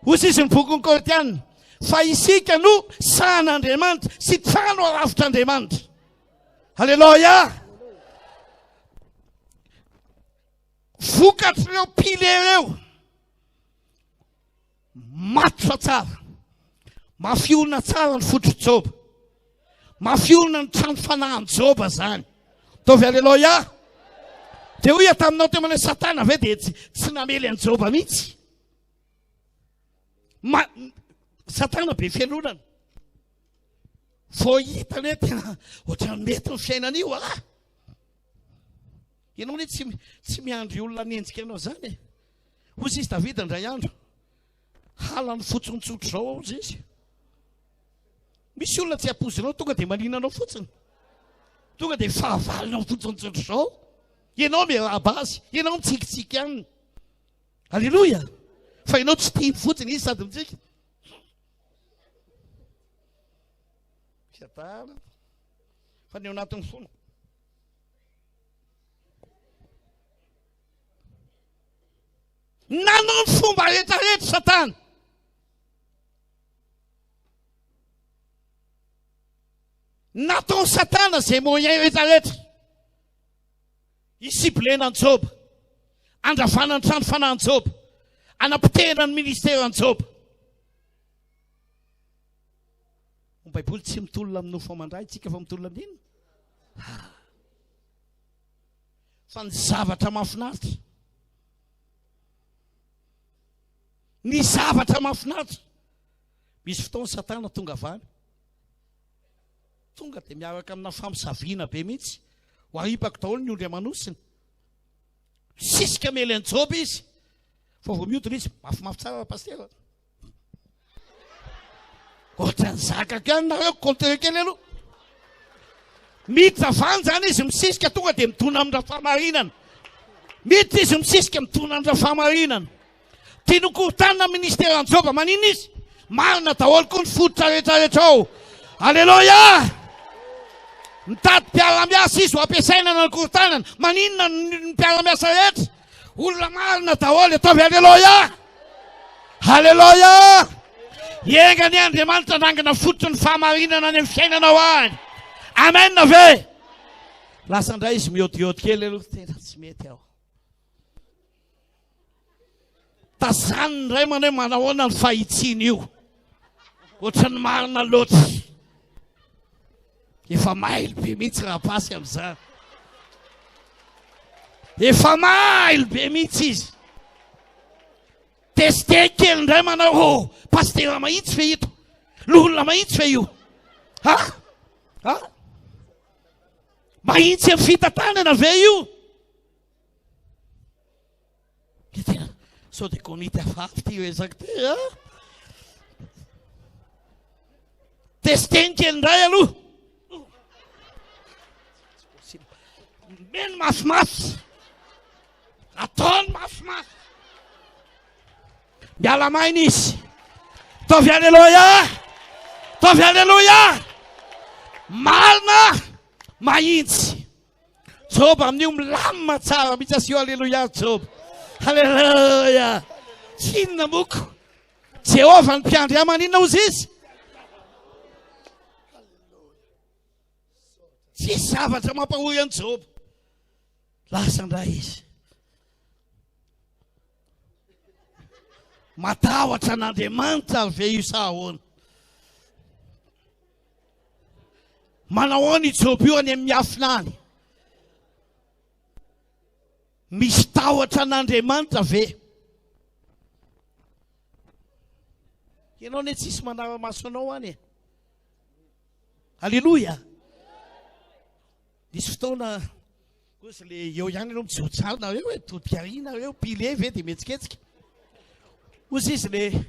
Hoy izy ny bokin'ny Korintiana, fa isika no sahan'Andriamanitra sy trano arafitr'Andriamanitra. Aleloia! Vokatr'ireo pilier ireo. Matotra tsara. Mafy orina tsara ny fototr'i Joba. Mafy orina ny trano fanahin'i Joba izany. Ataovy aleloia. Dia hoy aho taminao teo hoe Satana ve dia tsy namely an'i Joba mihitsy? Ma, Satana be fialonana. Vao hitany hoe tena ohatran'ny mety ny fiainana io ah. Ianao anie tsy tsy miandry olona hanenjika anao izany e. Hoy izy Davida indray andro, halany fotsiny tsotra izao aho hozy izy. Misy olona tsy ampoizinao tonga dia manina anao fotsiny. Tonga dia fahavalonao fotsiny tsotra izao. Ianao miarahaba azy, ianao mitsikitsiky aminy. Aleloia! Fa ianao tsy tiany fotsiny izy sady mitsiky. Fiadanana. Fa ny ao anatin'ny fony. Nanao ny fomba rehetra rehetra Satana. Nataon'i Satana izay moyen rehetra rehetra. Hisiblena an'i Joba, handravana ny trano fanahin'i Joba, hanapotehana ny ministeran'i Joba. Ny Baiboly tsy mitolona amin'ny nofo aman-dra isika fa mitolona amin'ny inona? Ah. Fa ny zavatra mahafinaritra, ny zavatra mahafinaritra, misy fotoana Satana tonga avy any, tonga dia miaraka amina fampisaviana be mihitsy, ho aripako daholo ny ondry aman'osiny. Misisika mely an'i Joba izy, fa vao mihodina izy, mafimafy tsara ra-pastera. Ohatran'ny zakako ihany nareo, compteur kely aloha. Miditra avy any zany izy misisika tonga dia midona amin-dRafamarinana. Miditra izy misisika midona amin-dRafamarinana. Tiany ho korotanina ny ministeran'i Joba, maninona izy? Marina daholo koa ny fototra rehetra rehetra ao. Aleloia! Mitady mpiara-miasa izy ho ampiasaina na ny korotanana. Maninona ny mpiara-miasa rehetra? Olona marina daholo, ataovy Aleloia! Aleloia! Enga anie Andriamanitra hanangana fototry ny fahamarinana any amin'ny fiainanao any. Amen ve? Lasa indray izy miodiody kely aloha, tena tsy mety aho. Tazaniny indray manao hoe manahoana ny fahitsiana io. Ohatran'ny marina loatra. Efa mailo be mihitsy raha pasy amin'izany. Efa mailo be mihitsy izy. Teste kely indray manao oh, pastera mahitsy ve ito? Loholona mahitsy ve io? Ha? Ha? Mahitsy amin'ny fitantanana ve io? Dia tena sao dia komity hafahafa ity resaka ity a? Testeny kely indray aloha. Omeny mafimafy. Ataony mafimafy. Miala maina izy. Ataovy aleloia. Ataovy aleloia. Marina mahitsy. Joba amin'io milamina tsara mihitsy asio aleloia Joba. Aleloia. Tsy inona moko. Jehovah ny mpiandry ahy maninona ozy izy? Tsisy zavatra mampahory an'i Joba. Lasa indray izy. Matahotra an'Andriamanitra ary ve io sa ahoana? Manao ahoana i Joba io any amin'ny miafina any? Misy tahotra an'Andriamanitra ve? Ianao anie tsisy manara-maso anao any e. Aleloia! Nisy fotoana kosa le eo ihany ianao mijojalo nareo e, mitodika ary nareo, pile ve dia mihetsiketsika. Hozy izy le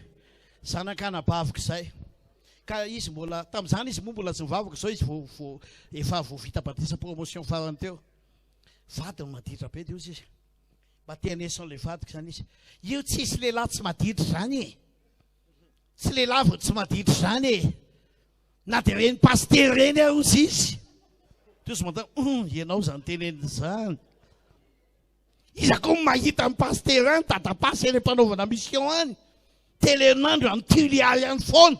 zanaka anabaviko izay. Ka izy mbola, tamin'izany izy moa mbola tsy nivavaka, izao izy vao vao efa vao vita batisa promotion farany teo. Vadiny maditra be dia hozy izy. Mba te haneso an'ilay vadiko izany izy. Io tsisy lehilahy tsy maditra izany e. Tsy lehilahy vao tsy maditra izany e. Na dia ireny pasitera ireny aho hozy izy. Toy izy manontany, hum, ianao izany tenenina izany. Iza koa mahita ny pasitera any, dadapasy any am-panaovana mission any. Telo herinandro any Tuliary any foana.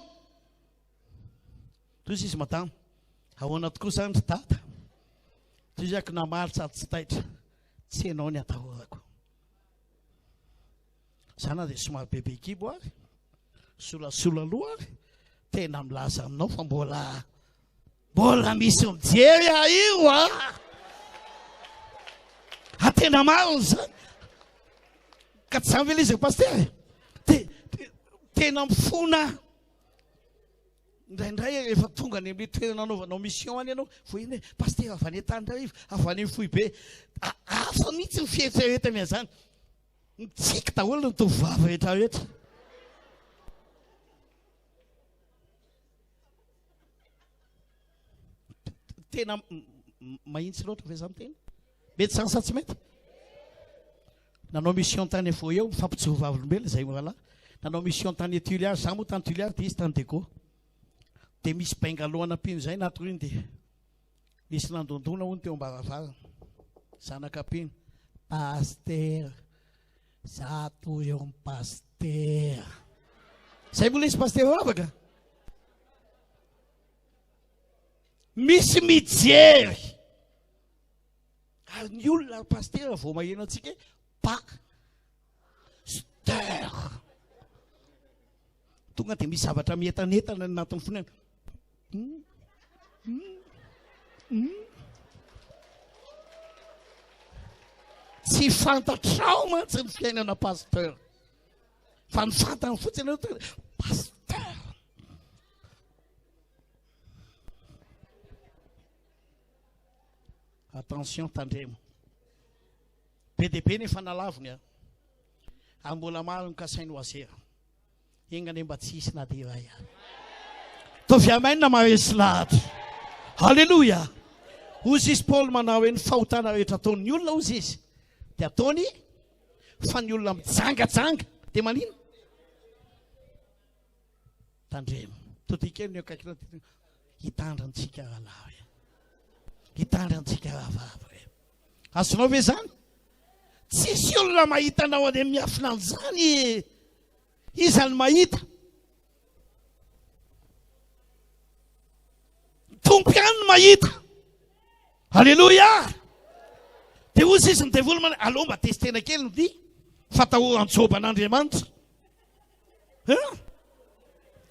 Toy izy madama, ahoana tokoa izany ry dada? Toy izy ako namaly sady tsy taitra, tsy ianao ny atahorako. Za na dia somary bebe kibo ary, solasola loha ary, tena milaza aminao fa mbola mbola misy mijery ahy io a! A tena marina izany. Ka tsy izany ve ilay izy ry pasitera e? Te, te, tena mifona aho. Indraindray rehefa tonga any amin'ilay toerana anaovanao mission any ianao, vao heno hoe pasitera avy any Antananarivo, avy any amin'ny foibe. Hafa mihitsy ny fieritreretany an'izany. Mitsiky daholo ny tovovavy rehetra rehetra. Tena mahitsy loatra ve zany tena? Mety zany sa tsy mety? Nanao mission tany Foyeo, mifampijoro vavolombelona izay mirahalahy. Nanao mission tany Tuliary, za moa tany Tuliary dia izy tany Diego. Dia misy bungalow anampiana izay natoriany dia Nisy nandondona hono teo am-baravarana. Zanaka mpino. Pasitera, za toy eo amin'ny pasitera. Zay mbola izy pasitera vavaka. Misy mijery. Ary ny olona ary pasitera vao maheno antsika hoe pasteur. Tonga dia misy zavatra mientanentana ny anatin'ny fony any. Tsy fantatrao mantsy ny fiainana pasteur. Fa ny fantany fotsiny aloha tonga pasteur. Attention tandremo. Be dia be ny efa nalavony a. Ary mbola maro ny kasainy ho azera. Enga anie mba tsy hisy na dia iray ary. Ataovy amen maresy lahatra. Alléluia. Hozy izy Paoly manao hoe ny fahotana rehetra ataon'ny olona hozy izy dia ataony fa ny olona mijangajanga dia manina? Tandremo. Todiho kely ny eo akaikinao. Hitandra antsika rahalahy. Hitandra antsika rahavavy. Azonao ve izany? Tsisy olona mahita anao any amin'ny miafina an'izany e! Iza no mahita? Ny Tompo ihany no mahita. Aleloia! Dia hoy izy ny devoly mana, aleo mba testena kely ny fatahoran'i Joba an'Andriamanitra. Hein?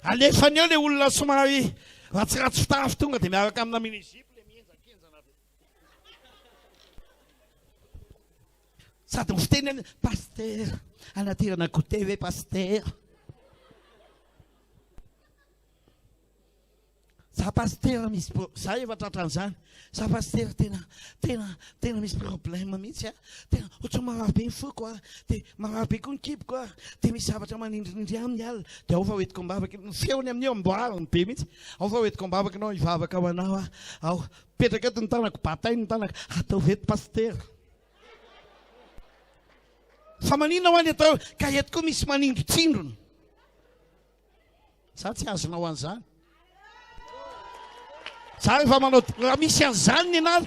Alefany eo ilay olona somary ratsiratsy fitafy tonga dia miaraka amina mini-jupe ilay mihenjankenjana be. Sady mifiteny any pasitera, anaterana goûter ve pasitera? Za pasitera misy pro, za efa tratran'izany. Za pasitera tena, tena, tena misy problème mihitsy a. Tena ohatran'ny marary be ny foko a. Dia marary be koa ny kiboko a. Dia misy zavatra manindrinindry aminy alina. Dia ao fa hoentiko am-bavaka, ny feony amin'io amboariny be mihitsy. Ao fa hoentiko am-bavaka ianao hivavaka ho anao aho. Ao, mipetraka eto ny tanako, batainy ny tanako. Ataovy eto pasitera. Fa maninona hoa ny atao ka eto koa misy manindrotsindrona. Za tsy azonao an'izany. Za rehefa manao raha misy an'izany ny anah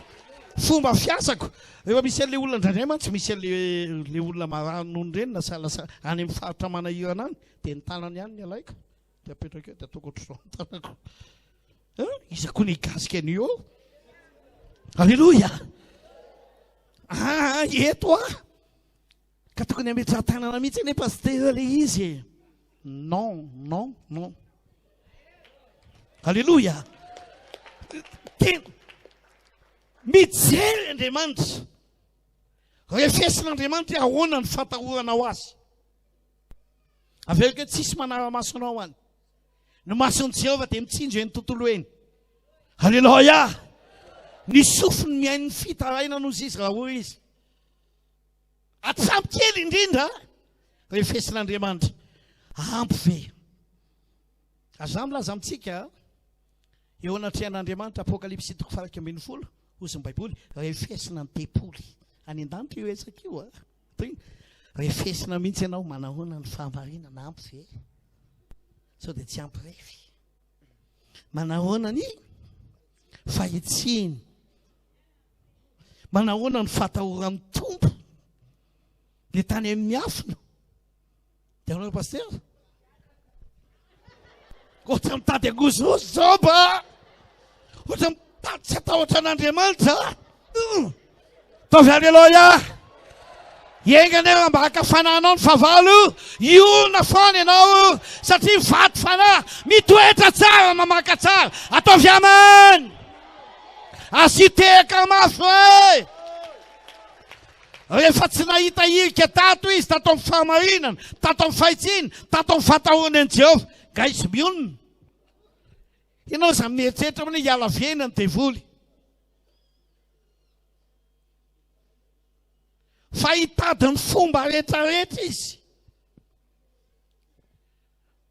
fomba fiasako rehefa misy an'le olona indraindray mantsy misy an'le le olona marary nono ireny na sahala any amin'ny faritra manahirana any dia ny tanany ihany ny alaiko dia apetraka eo dia ataoko ohatr'izao ny tanako. Iza koa ny higasika an'io eo? Alléluia! Ah, eto ah! Ka tokony hametrahan-tanana mihitsy anie pasitera le izy e. Non, non, non. Alléluia! Tena mijery Andriamanitra. Refesin'Andriamanitra ahoana ny fatahoranao azy. Averiko hoe tsisy manara-maso anao any. Ny mason'i Jehovah dia mitsinjo eny tontolo eny. Aleloia! Ny sofiny mihaino ny fitarainana hozy izy raha hoy izy. Atsampy kely indrindra refesin'Andriamanitra. Ampy ve? Aza milaza amintsika eo anatrehan'Andriamanitra Apokalypsy toko faha 11 hozy ny Baiboly refesina ny tempoly any an-danitra io resaka io a. Toy refesina mihitsy ianao manahoana ny fahamarinana ampy ve? Sao dia tsy ampy refy. Manahoana ny fahitsiany? Manahoana ny fatahoran'ny Tompo? Dia tany amin'ny miafina. Dia ahoana pasteur? Ohatra mitady angozozo Joba. Ohatra mitady tsy hatahotra an'Andriamanitra. Ataovy aleloia. Enga anie raha mba haka fanahinao ny fahavalo, hiorina foana ianao satria vato fanahy mitoetra tsara, mamaka tsara. Ataovy amen. Asio tehaka mafy hoe. Rehefa tsy nahita hirika tato izy, tato amin'ny fahamarinana, tato amin'ny fahitsiana, tato amin'ny fahatahorana an'i Jehovah, nga izy mionona. Ianao izany mieritreritra hoe hiala vena ny devoly. Fa hitady ny fomba rehetrarehetra izy.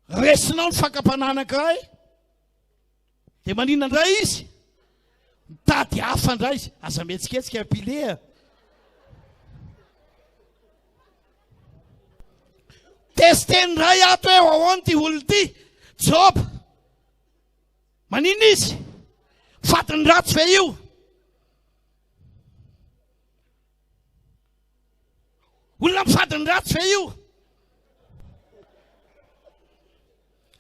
Resinao ny fakam-panahy anankiray. Dia maninona indray izy? Mitady hafa indray izy. Aza mihetsiketsika ry pile a. Testeny indray ato hoe ahoana ity olona ity. Joba. Maninona izy? Fadiny ratsy ve io? Olona mifady ny ratsy ve io?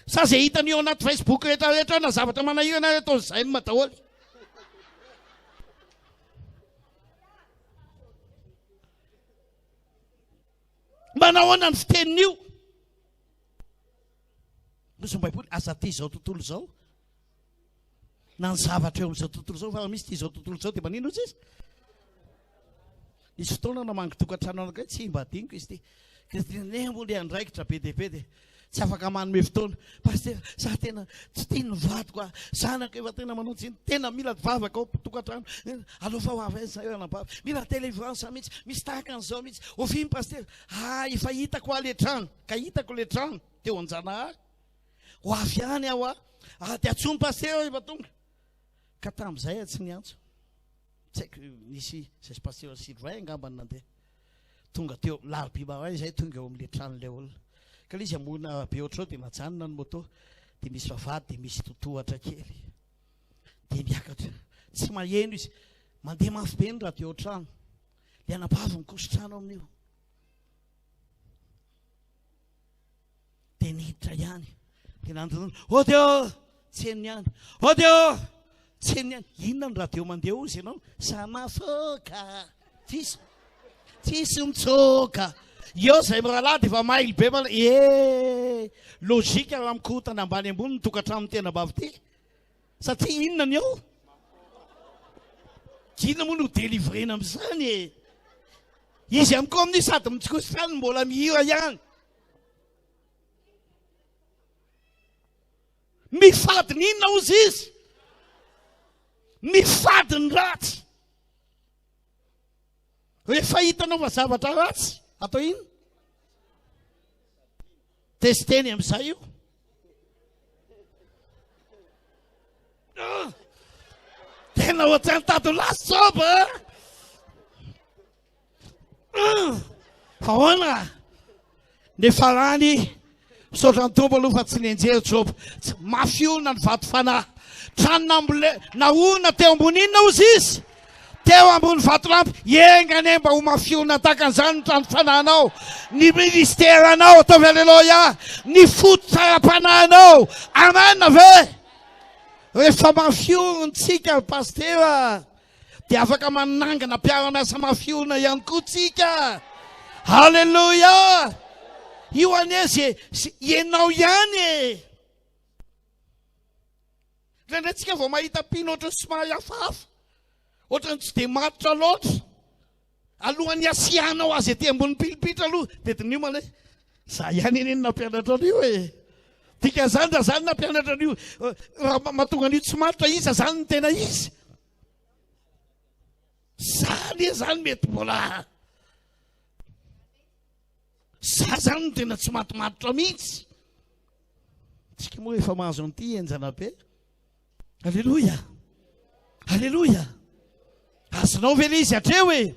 Sa zay hitany eo anaty Facebook rehetra rehetra na zavatra manahirana ary ataony zaim daholo. Manahoana ny fitenin'io? Misy ny Baiboly, aza tia izao tontolo izao. Na ny zavatra eo amin'izao tontolo izao, fa raha misy tia izao tontolo izao dia manino izy? Nisy fotoana namangy tokantrano anankiray, tsy mba adinoko izy ity. Christine, moa le andraikitra be dia be dia tsy afaka manome fotoana. Pasitera, za tena tsy tian'ny vadiko ah. Zanako efa tena manao tsiny, tena mila vavaka ao tokantrano. Aleo fa ho avy aiza zay anabavy. Mila délivrance mihitsy, misy tahaka an'izao mihitsy. Oviana pasitera? Ah, efa hitako ah le trano. Ka hitako le trano teo Anjanahary. Ho avy ihany aho ah. Ah, dia antsoin'i pasitera aho efa tonga. Ka tamin'izay aho tsy niantso. Tsy haiko, nisy izay pasitera Sylvain angamba no nandeha. Tonga teo, larobia maraina izay tonga eo amin'ilay tranon'ilay olona. Ka ilay izy amorona arabe ohatr'izao dia najanona ny moto. Dia misy vavahady dia misy totohatra kely. Dia miakatra. Tsy maheno izy. Mandeha mafy be ny radio trano. Ilay anabavy mikoso-trano amin'io. Dia niditra ihany. Dia nandronono. Audio! Tsy henony ihany. Audio! Tsy henony ihany. Inona ny radio mandeha hozy ianao? Samafoka. Tsisy. Tsisy mitsoka. Eo izay mirahalahy dia efa mailo be mana. Eh! Logique raha mikorontana ambany ambony ny tokantranon'ny tena bavy ity. Satria inona ny eo? Inona moa no délivrena amin'izany e? Izy ihany koa amin'io sady mitsikosotra no mbola mihira ihany. Mifady ny inona hozy izy? Mifady ny ratsy. Rehefa hitanao fa zavatra ratsy, atao inona? Testeny amin'izay io. Ah! Tena ohatran'ny tady lasa Joba. Ah! Fa ahoana? Nefa rany, misaotra ny Tompo aloha fa tsy nianjera Joba. Tsy mafy orina ny vato fanahy. Trano nambole, naorina teo ambony inona hozy izy? Teo ambony vatolampy. Enga anie mba ho mafy orina tahaka an'izany ny trano fanahinao, ny ministeranao, ataovy aleloia, ny fototra ara-panahinao. Amen ve? Rehefa mafy orina tsika ry pasitera, dia afaka manangana mpiara-miasa mafy orina ihany koa tsika. Aleloia! Io anie ze, ze ianao ihany e. Indraindray tsika vao mahita mpino ohatran'ny somary hafahafa, ohatran'ny tsy dia matotra loatra. Alohan'ny hasiahanao azy ety ambony pilipitra aloha dia diniho manao hoe za ihany anie no nampianatra an'io e. Dikan'izany raha za no nampianatra an'io, raha mahatonga an'io tsy matotra, iza zany no tena izy? Za anie zany mety mbola za zany no tena tsy matomatotra mihitsy. Tsika moa efa mahazo an'ity henjana be. Aleloia! Aleloia! Azonao ve le izy hatreo e?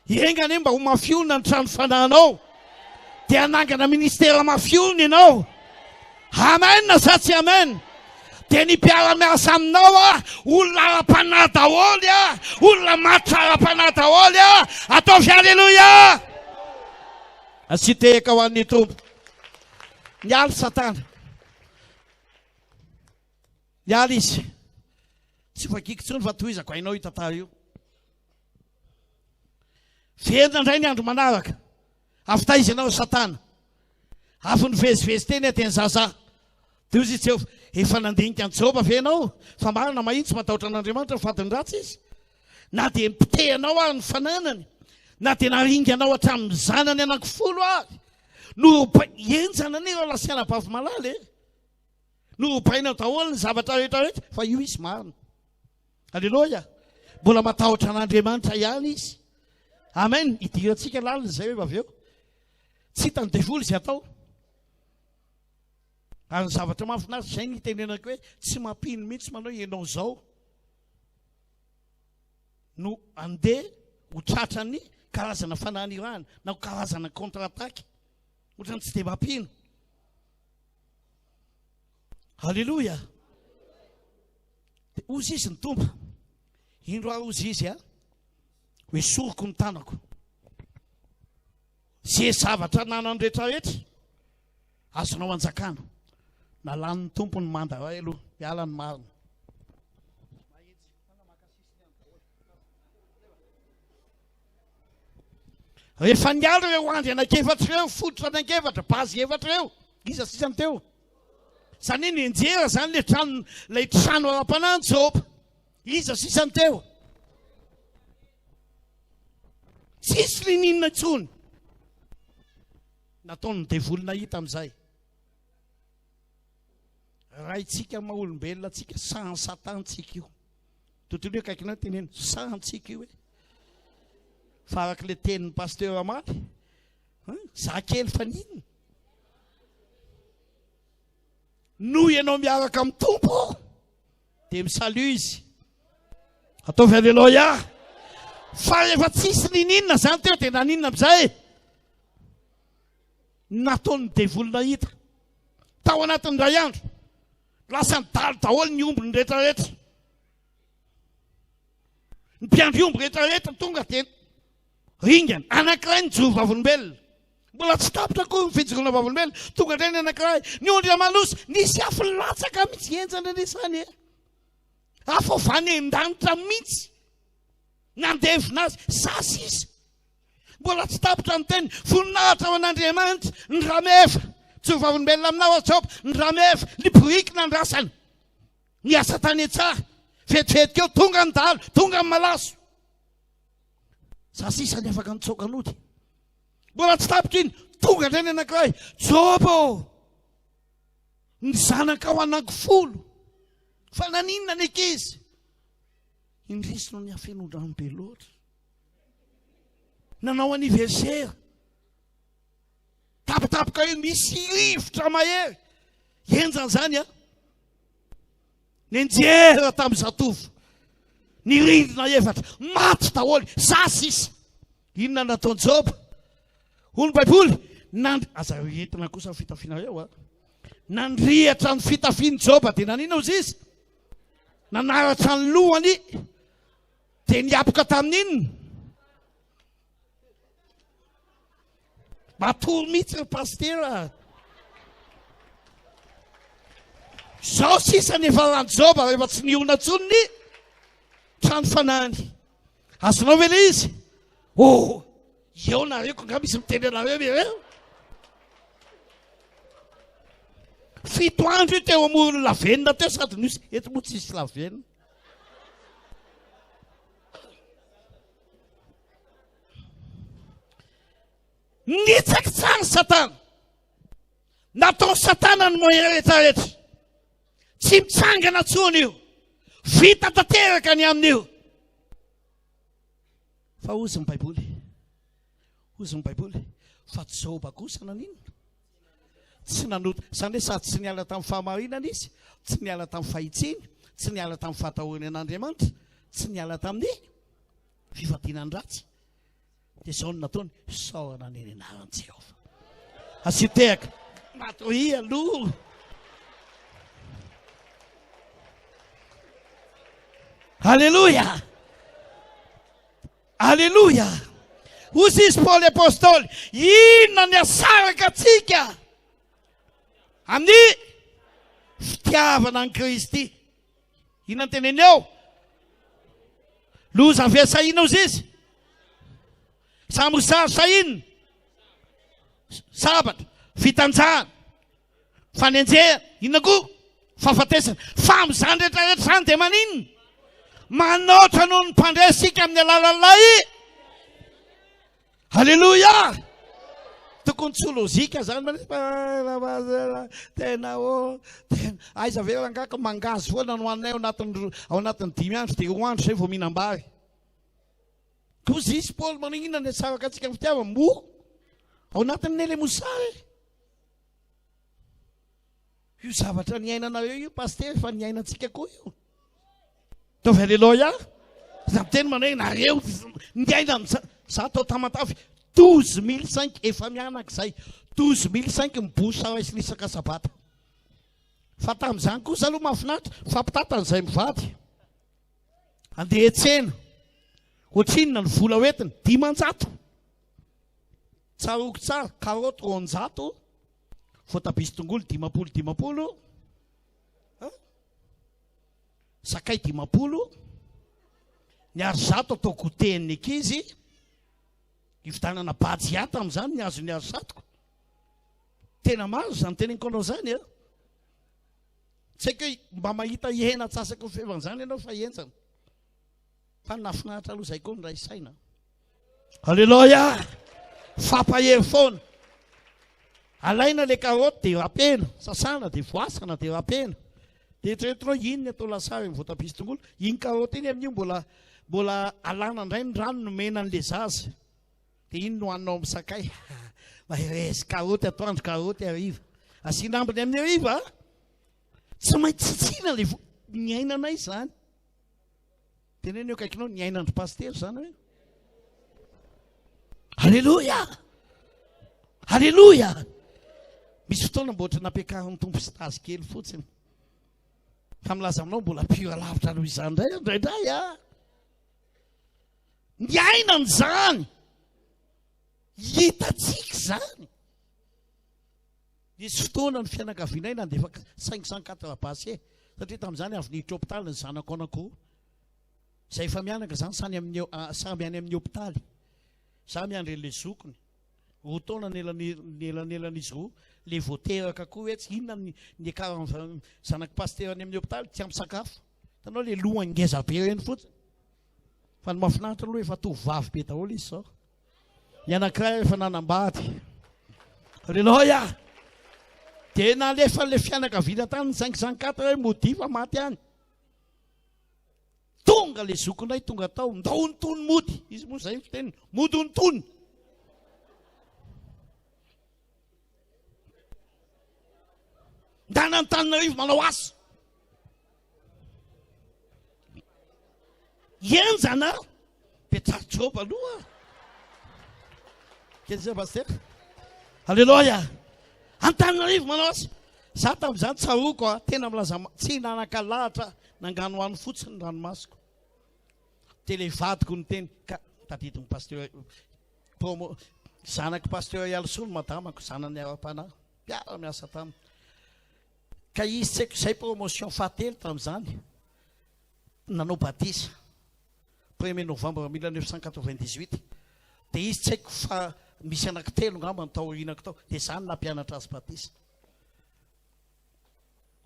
Enga anie mba ho mafiona ny trano fanahinao. Dia hanangana ministera mafiona ianao. Amen sa tsy amen? Dia ny mpiara-miasa aminao a, olona ara-panahy daholo a, olona matotra ara-panahy daholo a. Ataovy aleloia! Asio tehaka ho an'ny Tompo. Niala Satana. Niala izy. Tsy vakiko intsony fa tohizako hainao io tantara io. Velona indray ny andro manaraka. Avy taiza ianao Satana? Avy nivezivezy teny aho teny Zaza. Dia hoy izy Jehovah, efa nandinika an'i Joba ve ianao? Fa marina mahitsy matahotra an'Andriamanitra ny fadiny ratsy izy. Na dia nipitehanao ary ny fananany, na dia naringanao hatramin'ny zanany anankifolo ary, norobaina, henjana anie ireo lahy sy anabavy malala e! Norobaina daholo ny zavatra rehetra rehetra, fa io izy marina. Aleloia! Mbola matahotra an'Andriamanitra ihany izy. Amen! Idirantsika lalina izay rehefa avy eo. Tsy hitan'ny devoly izay atao. Ary ny zavatra mahafinaritra, izay no itenenako hoe tsy mampino mihitsy manao ianao izao no andeha ho tratran'ny karazana fananirahana na ho karazana contre-attaque. Ohatran'ny tsy dia mampino. Alléluia. Dia hozy izy ny Tompo. Indro aho hozy izy a. Ho esoriko ny tanako. Ze zavatra ananany rehetra rehetra azonao anjakana. Nalanin'ny Tompo ny manda iray aloha, miala ny marina. Rehefa niala ireo andry anankiefatra ireo, fototra anankiefatra, base efatra ireo, iza sisa ny teo? Izany hoe nianjera izany ilay trano, ilay trano ara-panahy ny Joba. Iza sisa ny teo? Tsisy lininina intsony. Nataon'ny devoly nahita amin'izay. Raintsika maha olombelona antsika, sahan'i Satana tsika io. Tontolo io akaikinao teneno, sahantsika io e. Fa araka ilay tenin'ny pasteur Amaly, za kely fa n'inona? Noho ianao miaraka amin'ny Tompo, dia mi-salut izy. Ataovy aleloia. Fa rehefa tsisy nininona zany teo dia naninona amin'izay? Nataon'ny devoly nahita. Tao anatin'ny iray andro, lasa nidalo daholo ny ombiny rehetrarehetra. Ny mpiandry omby rehetrarehetra tonga dia ringana. Anankiray nijoro vavolombelona. Mbola tsy tapitra akory ny fijoroana vavolombelona. Tonga indray ny anankiray. Ny ondry aman'osy, nisy afo nilatsaka mihitsy. Henjana anie izany e. Afo avy any an-danitra mihitsy. Nandevona azy. Za sisa. Mbola tsy tapitra ny teny. Voninahitra ho an'Andriamanitra. Ny rameva. Tsy ho vavolombelona aminao aho Joba. Ny rameva. Ny boriky nandrasana. Niasa tany an-tsaha. Vetivety keo tonga ny dahalo, tonga ny malaso. Za sisa ny afaka nitsoaka nody. Mbola tsy tapitra iny, tonga indray ny anankiray. Joba ô! Ny zanakao anankifolo. Fa naninona ny ankizy? Indrisy no niafenondrano be loatra. Nanao anniversaire. Tapitapoka eo misy rivotra mahery. Henjana izany a. Nianjera tamin'ny zatovo. Ny rindrina efatra. Maty daholo. Za sisa. Inona nataon'i Joba? Hoy ny Baiboly, nand aza entina kosa ny fitafianareo a. Nandriatra ny fitafian'i Joba dia naninona ozy izy? Nanaratra ny lohany dia niapoka tamin'inona? Matory mihitsy ry pasitera. Zao sisa ny efa ran'i Joba rehefa tsy niorina intsony ny trano fanahiny. Azonao ve le izy? Oh, eo nareo ko nga misy miteny anareo ireo. Fito andro io teo amoron'ny lavenona teo sady nisy eto moa tsisy lavenona. Nitsakitsahany Satana. Nataon'i Satana ny moyen rehetra rehetra. Tsy mitsangana tsony io. Vita tanteraka ny amin'io. Fa hozy ny Baiboly. Hozy ny Baiboly. Fa Joba kosa naninona? Tsy nanota. Izany hoe sady tsy niala tamin'ny fahamarinana izy, tsy niala tamin'ny fahitsiany, tsy niala tamin'ny fahatahorany an'Andriamanitra, tsy niala tamin'ny fifadiana ny ratsy. Dia izao no nataony, Isaorana anie ny anaran'i Jehovah. Asio tehaka. Matoria aloha. Alléluia. Alléluia. Hoy izy Paoly Apostoly, inona ny asaraka antsika amin'ny fitiavana an'i Kristy? Inona ny teneny eo? Loza ve sa inona ozy izy? Sa mosary sa inona? Sabatra, fitanjahana, fanenjehana, inona koa? Fahafatesana. Fa amin'izany rehetra rehetra izany dia maninona? Manoatra noho ny mpandresy isika amin'ny alalan'ilay Alléluia! Tokony tsy ho lozika zany mantsy tena ô tena aiza ve rangahy ka mangahazo foana no haninay ao anatin'ny ao anatin'ny dimy andro dia roa andro zay vao mihinam-bary. Koa izy Paoly manao inona ny asaraka antsika amin'ny fitiavana? Moa ao anatin'ny le mosary. Io zavatra niainanareo io pasitera efa niainantsika koa io. Ataovy aleloia. Za miteny manao hoe nareo niaina amin'izany. Za tao Tamatave 12005 efa mianaka izay. 12005 ny bourse raisina isaka sabata. Fa tamin'izany kosa aloha mahafinaritra fampitantana izay mivady. Andeha hiantsena. Ohatrinona ny vola hoentina? 500. Tsaroako tsara, karaoty 200, voatabia sy tongolo 50 50. Sakay 50, ny ary zato atao goûter an'ny ankizy, hividanana bajia tamin'izany ny azon'ny ary zatoko. Tena marina izany teneniko anao izany a. Tsy haiko hoe mba mahita hena antsasaky ny fevan'izany ianao fa henjana. Fa ny nahafinaritra aloha izay koa ny ray saina. Aleloia! Fampahery foana. Alaina le carotte dia rapena, sasana dia voasana dia rapena. Dia eritreretinao iny ny atao lasary amin'ny voatabia sy tongolo, iny carotte iny amin'io mbola mbola alana indray ny rano nomena an'le zaza. Dia iny no haninao amin'ny sakay. Mahereza, carotte atoandro, carotte hariva. Asiana ambiny amin'ny hariva. Tsy maintsy tsitsiana le vo niainanay izany. Teneno eo akaikinao ny ainan-dry pasitera izany hoe. Aleloia! Aleloia! Misy fotoana mba ohatra nampiakarin'ny Tompo stage kely fotsiny. Fa milaza aminao mbola pire lavitra noho izany indray indraindray a. Ny ainany izany. Hitantsika izany. Nisy fotoana ny fianakavianay nandefa 504 base satria tamin'izany avy niditra hopitaly ny zanako anankiroa. Izay efa mianaka izany sany amin'ny samy any amin'ny hopitaly. Za miandry an'ilay zokiny. Roa taona ny elanelan'izy roa. Le vao teraka koa hoe tsy inona ny niakaran'ny zanak'i pasitera any amin'ny hopitaly, tsy ampy sakafo. Hitanao le loha ngeza be ireny fotsiny. Fa ny mahafinaritra aloha efa tovovavy be daholo izy izao. Ny anankiray efa nanambady. Aleloia! Dia nalefan'ilay fianakaviana tany ny 504 hoe modia fa maty any. Tonga le zokinay tonga tao, ndao ny tony mody. Izy moa zay ny fiteniny, mody ny tony. Ndana Antananarivo manao asa. Henjana petraho job aloha. Kely zay pasteur. Alléluia. Antananarivo manao asa. Za tamin'izany tsaroako a, tena milaza tsy nanan-kalahatra nanganohano fotsiny ny ranomasoko. Dia le vadiko niteny ka tadidin'ny pasteur promo zanak'i pasteur Ialisoa ny madamako, zanany ara-panahy, mpiara-miasa taminy. Ka izy tsy haiko izay promotion fahatelo tamin'izany nanao batisa premier novembre 1998 dia izy tsy haiko fa misy anankitelo ngamba ny tao aorianako tao dia za no nampianatra azy batisa.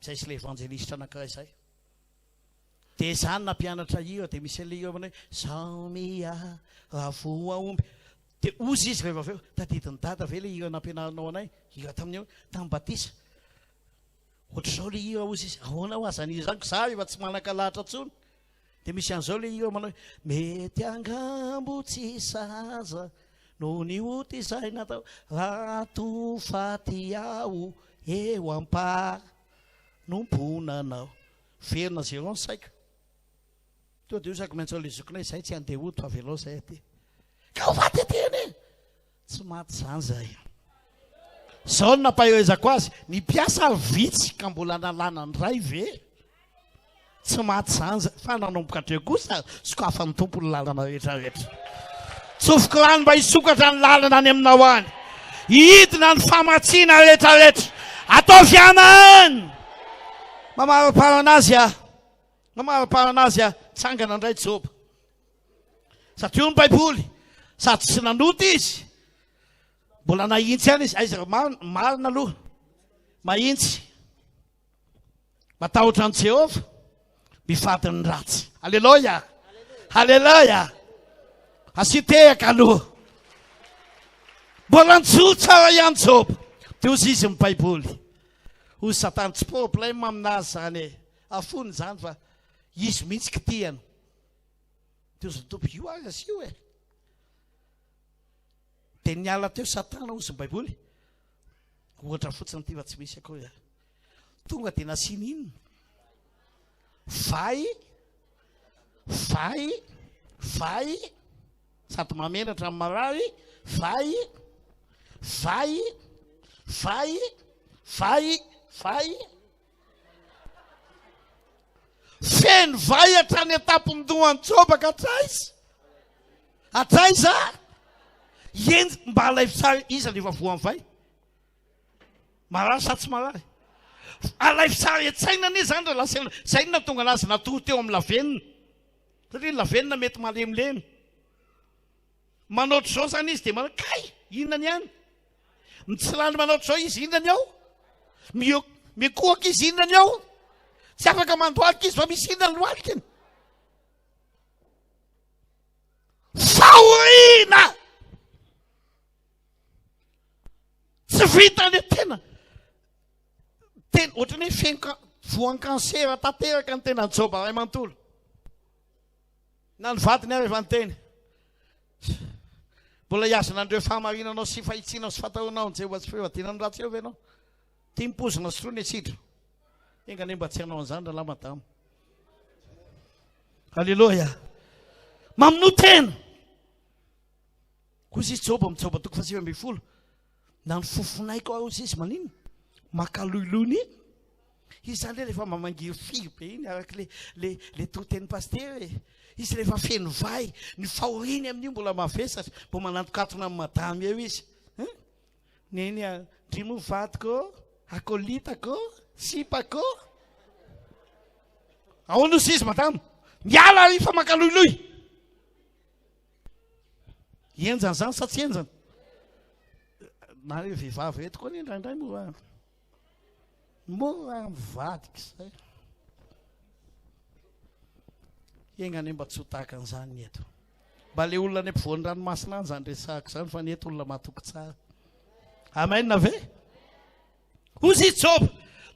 Izay sy ilay evanjelista anankiray izay. Dia za no nampianatra hira dia misy an'ilay hira manao hoe Samia raha voa omby. Dia hozy izy rehefa avy eo, tadidin'i dada ve ilay hira nampianarinao anay? Hira tamin'ny ahoana? Tamin'ny batisa. Ohatr'izao ilay hira hozy izy, ahoana hoa izany hira izany? Ko za efa tsy manan-kalahatra intsony. Dia misy an'izao ilay hira manao hoe mety angambo tsy sahaza noho ny ota izay natao raha toa faty aho eo am-panompoana anao. Verina zéro ny saiko. Tonga dia hoy miantso an'ilay zokinay, izahay tsy handeha hody fa avelao izahay aty. Ka ho faty aty anie! Tsy maty izany izahay. Izao no nampaherezako azy, ny mpiasa ary vitsy ka mbola nalana ny ray ve? Tsy maty izany izahay, fa nanomboka hatreo kosa sokafan'ny Tompo ny lalana rehetra rehetra. Tsofiko rano mba hisokatra ny lalana any aminao any. Hidina ny famatsiana rehetra rehetra. Ataovy amen! Mamaraparana azy aho. Mamaraparana azy aho. Tsangana indray Joba. Satria hoy ny Baiboly, sady tsy nanota izy, mbola nahintsy ihany izy. Aiza marina aloha. Mahintsy. Matahotra an'i Jehovah, mifady ny ratsy. Aleloia! Aleloia! Asio tehaka aloha. Mbola nijoro tsara ihany Joba. Dia hozy izy ny Baiboly. Hoy Satana, tsy problème aminazy izany e. Afony izany fa izy mihitsy kitihana. Dia hozy ny Tompo, io aza asio e. Dia niala teo Satana, hozy ny Baiboly. Ohatra fotsiny ity fa tsy misy akory. Tonga dia nasiany inona? Vay, vay, vay, sady mahamenatra ny marary, vay, vay, vay, vay, vay. Feno vay hatrany an-tampon-dohan'i Joba ka hatraiza? Hatraiza? Eny, mba alaivo sary iza no efa voan'ny vay? Marary sa tsy marary? Alaivo sary an-tsaina anie izany raha lasa Izay no nahatonga anazy natory teo amin'ny lavenona. Satria ny lavenona mety malemilemy. Manao ohatr'izao izany izy dia manao kay, inona ny any? Mitsilany manao ohatr'izao izy, inona ny ao? Mikohaka izy, inona ny ao? Tsy afaka mandohalika izy fa misy inona ny lohalikany? Fahoriana! Tsy vita le tena tena ohatran'ny hoe feno ka voan'ny kansera tanteraka ny tenan'i Joba ray manontolo. Na ny vadiny ary efa niteny. Mbola hihazona an'ireo fahamarinanao sy fahitsianao sy fatahoranao an'i Jehovah sy fivadiana ny ratsy eo ve ianao? Tia mipozina sy troa ny asidra. Enga anie mba tsy hanao an'izany rahalahy madama. Alléluia. Mamonoa tena. Hoy izy Joba amin'ny Joba toko fahasivy ambin'ny folo, Na ny fofonaiko aho, hoy izy, maninona? Makaloiloy ny Izy izany le rehefa mamangirifiry be iny araka le le le toriteny pasitera e. Izy rehefa feno vay, ny fahoriany amin'io mbola mavesatra, mbo manantokatona amin'ny madame eo izy. Hein? Neny a, ndry moa vadiko, akolitako, sipako. Ahoana hoy izy madame? Miala ary fa makaloiloy. Henjana izany sa tsy henjana? Na ireo vehivavy ireto koa anie indraindray mora mora mivadika izay. Enga anie mba tsy ho tahaka an'izany ny eto. Mba le olona any ampovoan'ny ranomasina any izany resahako izany fa ny eto olona matoky tsara. Amen ve? Hoy i Joba,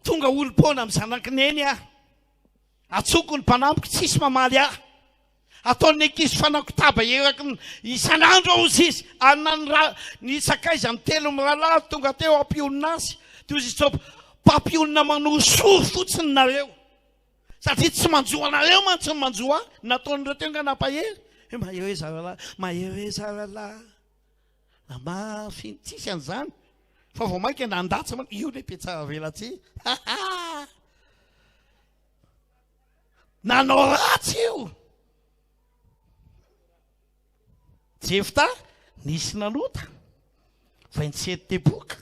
tonga olom-poana amin'ny zanak'i Neny aho. Atsoko ny mpanampiko, tsisy mamaly ahy. Ataon'ny ankizy fanakotaba eraky ny isan'andro ao hozy izy. Ary na ny ra, ny sakaizany telo mirahalahy tonga teo hampionona azy, dia hozy izy Joba, Mpampionona manorisory fotsiny nareo. Satria tsy manjo anareo mantsy ny manjo ahy. Nataon'ireo teo nga nampahery. Hoe mahereza rahalahy, mahereza rahalahy. Namafy, tsisy an'izany. Fa vao mainka nandatsa, io ilay mpiatsara velatsihy. Ha ha! Nanao ratsy io. Jefta nisy nanota. 27 teboka.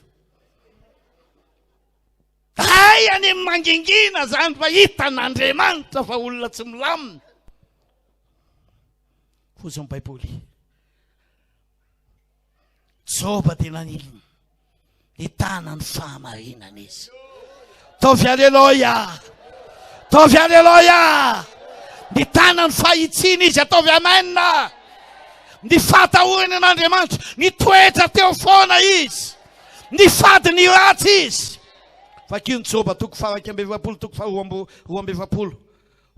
Hay any amin'ny mangingina zany fa hitan'Andriamanitra fa olona tsy milamina. Hozy ny Baiboly. Joba dia nanilina. Nitana ny fahamarinana izy. Taovy aleloia! Taovy aleloia! Nitana ny fahitsiana izy, ataovy amen! Ny fahatahorany an'Andriamanitra, nitoetra teo foana izy. Nifady ny ratsy izy. Vakio ny Joba toko faha 41 toko faha 42.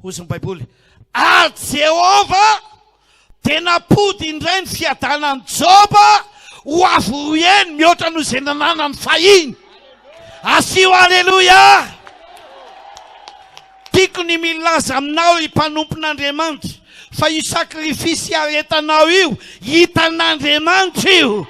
Hozy ny Baiboly, Ary Jehovah dia nampody indray ny fiadanan'i Joba ho avo roa heny mihoatra noho izay nananany fahiny. Asio Aleloia! Tiako ny milaza aminao ry mpanompon'Andriamanitra fa io sacrifice iaretanao io hitan'Andriamanitra io.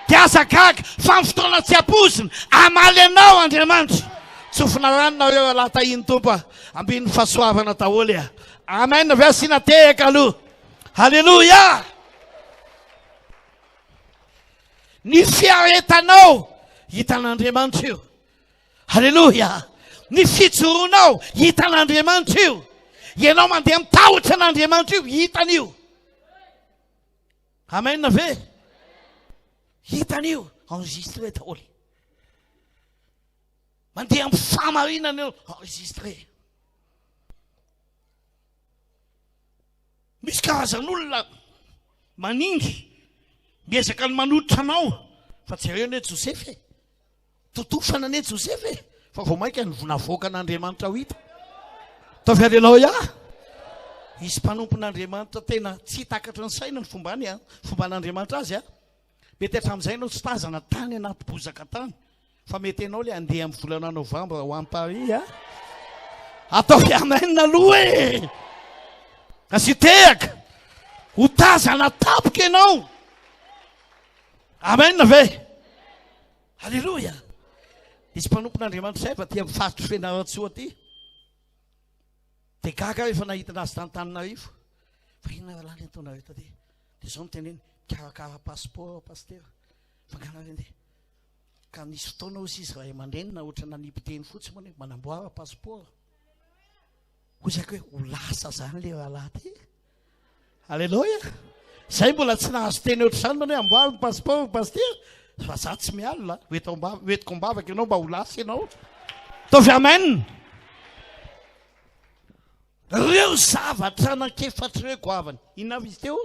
Dia aza gaga fa amin'ny fotoana tsy ampoizina, hamaly anao Andriamanitra. Tsofina rano nareo rahalahy tahin'ny Tompo a. Ambin'ny fahasoavana daholo e. Amen ve asiana tehaka aloha. Alléluia. Ny fiaretanao hitan'Andriamanitra io. Alléluia. Ny fijoroanao hitan'Andriamanitra io. Ianao mandeha mitahotra an'Andriamanitra io hitany io. Amen ve? Hitany io, enregistré daholo. Mandeha amin'ny fahamarinana eo, enregistré. Misy karazan'olona manindry, miezaka ny manohitra anao, fa jereo anie Josefa e. Totofana anie Josefa e, fa vao mainka ny navoakan'Andriamanitra ho hita. Ataovy aleloia. Hisy mpanompon'Andriamanitra tena tsy takatry ny saina ny fombany a, fomban'Andriamanitra azy a. Mety hatramin'izay ianao tsy tazana tany anaty bozaka tany. Fa mety enao le andeha amin'ny volana novembre ho any Paris a. Ataovy amen aloha e. Asio tehaka. Ho tazana tampoka ianao. Amen ve? Alléluia. Nisy mpanompon'Andriamanitra izay fa aty amin'ny faritry Fianarantsoa aty. Dia gaga aho efa nahita anazy tany Antananarivo. Fa inona rahalahy ny ataonareo taty? Dia izao no teneny, mikarakara passeport pasitera. Fa nga nareo ndeha. Ka nisy fotoana hozy izy ray aman-dreny na ohatra nanipy teny fotsiny moa hoe manamboara passeport. Hoy zako hoe ho lasa zany le rahalahy ty. Aleloia. Zay mbola tsy nahazo teny ohatr'izany manao hoe amboary ny passeport pasteur. Fa za tsy mialona, ho eto am-bava, ho entiko am-bavaka ianao mba ho lasa ianao. Ataovy amen. Reo zavatra anankiefatra ireo goavana. Inona avy izy teo?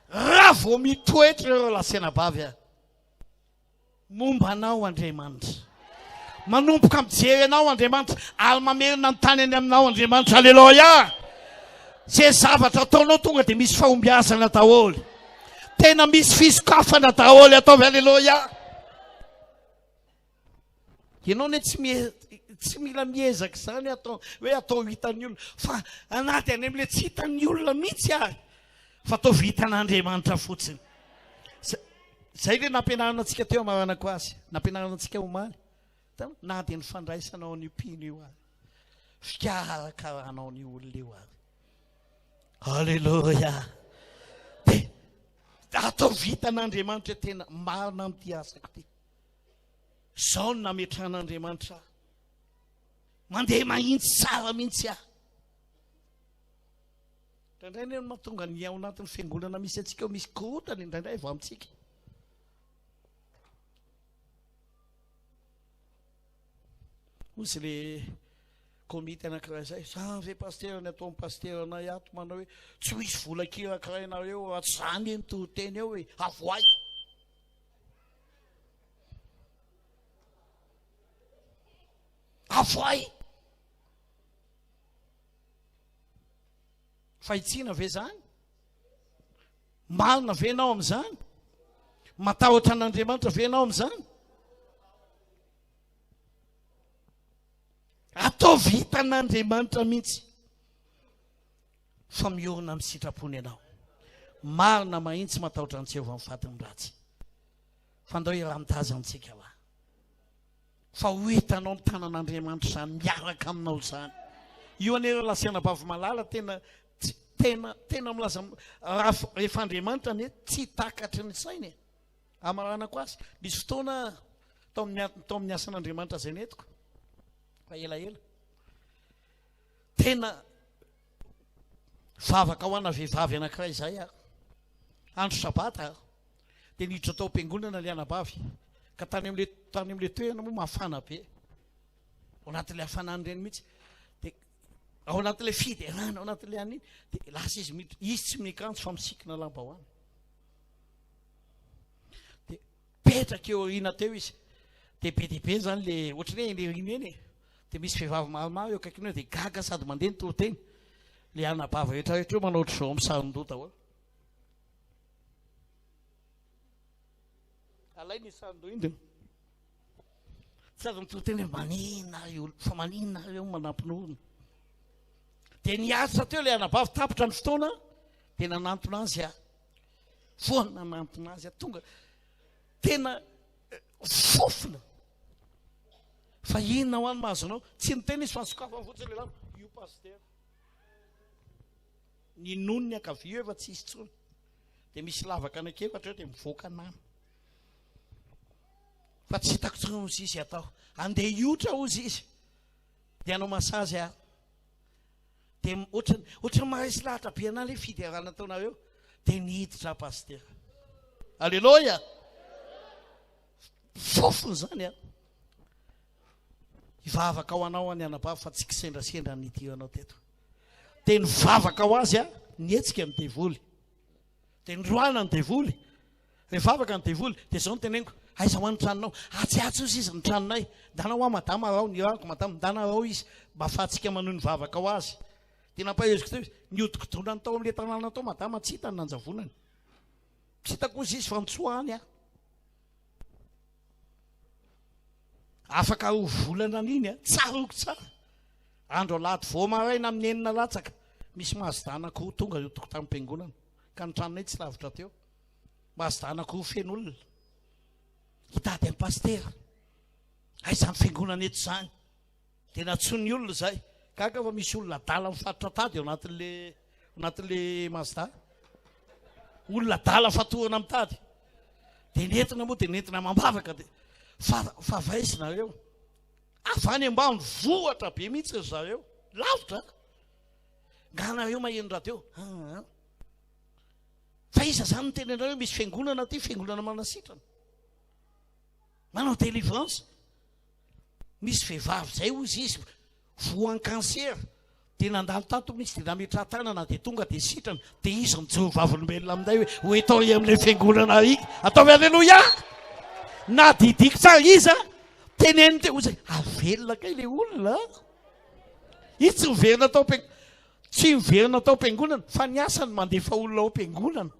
Raha vao mitoetra ireo rahalahy sy anabavy a, momba anao Andriamanitra. Manomboka mijery anao Andriamanitra ary mamerina ny tany any aminao Andriamanitra. Aleloia! Izay zavatra ataonao tonga dia misy fahombiazana daholo. Tena misy fisokafana daholo. Ataovy aleloia! Ianao anie tsy mie- tsy mila miezaka izany atao hoe atao hitan'ny olona fa anaty any amin'ilay tsy hitan'ny olona mihitsy ary fa atao vitan'Andriamanitra fotsiny. Zay ilay nampianarina antsika teo amaranako azy, nampianarina antsika omaly. Na dia ny fandraisanao an'io mpino io ary, fikarakaranao an'io olona io ary. Alléluia. Dia atao vitan'Andriamanitra tena marina amin'ity asako ity. Izao no nametrahan'Andriamanitra ahy. Mandeha mahitsy tsara mihitsy aho. Indraindray anie no mahatonga ny ao anatin'ny fiangonana misy antsika ao misy korontana indraindray vao amintsika. Hoy le komity anankiray izay, za ve pasitera ny ataon'ny pasitera anay ato manao hoe tsy ho hisy vola kirakirainareo raha tsy za anie ny toriteny eo e, avoay. Avoay! Fahitsiana ve izany? Marina ve ianao amin'izany? Matahotra an'Andriamanitra ve ianao amin'izany? Ataovy hitan'Andriamanitra mihitsy fa miorina amin'ny sitrapony ianao. Marina mahitsy matahotra an'i Jehovah amin'ny fatin'ny ratsy. Fa ndao hiara-mitaza antsika lahy. Fa ho hitanao ny tanan'Andriamanitra izany miaraka aminao izany. Io anie ry lahy sy anabavy malala tena tena tena milaza raha rehefa Andriamanitra anie tsy takatry ny saina e. Amaranako azy. Nisy fotoana tao amin'ny tao amin'ny asan'Andriamanitra izay nentiko fa elaela. Tena vavaka ho ana vehivavy anankiray izay aho. Andro sabata aho. Dia niditra tao am-piangonana ilay anabavy. Ka tany amin'ilay tany amin'ilay toerana moa mafana be. Ao anatin'ilay hafanana ireny mihitsy. Dia ao anatin'ilay fiderana, ao anatin'ilay an'iny, dia lasa izy miditra. Izy tsy miakanjo fa misikina lambahoany. Dia petraka eo aoriana teo izy. Dia be dia be izany le ohatran'ny hoe eny aoriana eny e. Dia misy vehivavy maromaro eo akaikiny eo dia gaga sady mandeha ny toriteny. Le anabavy rehetra rehetra eo manao ohatr'izao misaron-doha daholo. Alainy iny saron-doha iny dia tsy azo mitoriteny hoe maninona ary olo fa maninona ary eo manampin'orona. Dia niaritra teo ilay anabavy tapitra ny fotoana dia nanantona azy aho. Vao nanantona azy aho tonga tena fofona. Fa inona ho any mahazo anao? Tsy niteny izy fa nisokafany fotsiny ilay lamba. Io pasitera. Ny nonony ankavia eo efa tsy hisy intsony. Dia misy lavaka anankiefatra eo dia mivoaka nana. Fa tsy hitako intsony hozy izy atao. Andeha hiotra hozy izy. Dia hanao massage aho. Dia ohatran'ny ohatran'ny maharesy lahatra be anah ilay fiderana ataonareo. Dia niditra aho pasitera. Aleloia! Fofona izany an! Hivavaka ho anao aho ny anabavy fa tsy kisendrasendra ny nidiranao teto. Dia nivavaka ho azy aho, nihetsika ny devoly. Dia niroahana ny devoly. Nivavaka ny devoly, dia izao no teneniko, aiza ho any tranonao? Atsy atsy hozy izy ny tranonay. Ndana hoa madama araho, nirahako madama, ndana araho izy mba afahantsika manohy ny vavaka ho azy. Dia nampahereziko teo izy, nihodinkodonany tao amin'ilay tanàna tao madama, tsy hitany nanjavonany. Tsy hitako hozy izy fa nitsoahany aho. Afaka roa volana an'iny a, tsaroako tsara. Andro alahady vao maraina amin'ny enina latsaka, misy Mazda anankiroa tonga eo tokotanim-piangonana, ka ny tranonay tsy lavitra teo. Mazda anankiroa feno olona. Hitady an'i Pasitera. Aiza ny fiangonana eto izany? Dia nantsoin'ny olona izay. Gaga fa misy olona adala mifaritra tady ao anatin'le ao anatin'le Mazda. Olona adala fatorana mitady. Dia nentina moa dia nentina amam-bavaka dia fa fa avy nareo? Avy any ambany vohatra be mihitsy ry zareo. Lavitra. Nga nareo maheno radio? Ah. Fa iza zany miteny anareo misy fiangonana aty, fiangonana manasitrana. Manao délivrance. Misy vehivavy zay hozy izy voan'ny cancer dia nandalo tato mihitsy dia nametraha-tanana dia tonga dia sitrana dia izy mijoro vavolombelona aminay hoe ho eto ary amin'ilay fiangonana ary ataovy aleloia na didiko tsara iza teneniny teo hozy avelona kay ilay olona izy tsy miverina tao am-piangonana tsy miverina tao am-piangonana fa ny asany mandefa olona ao am-piangonana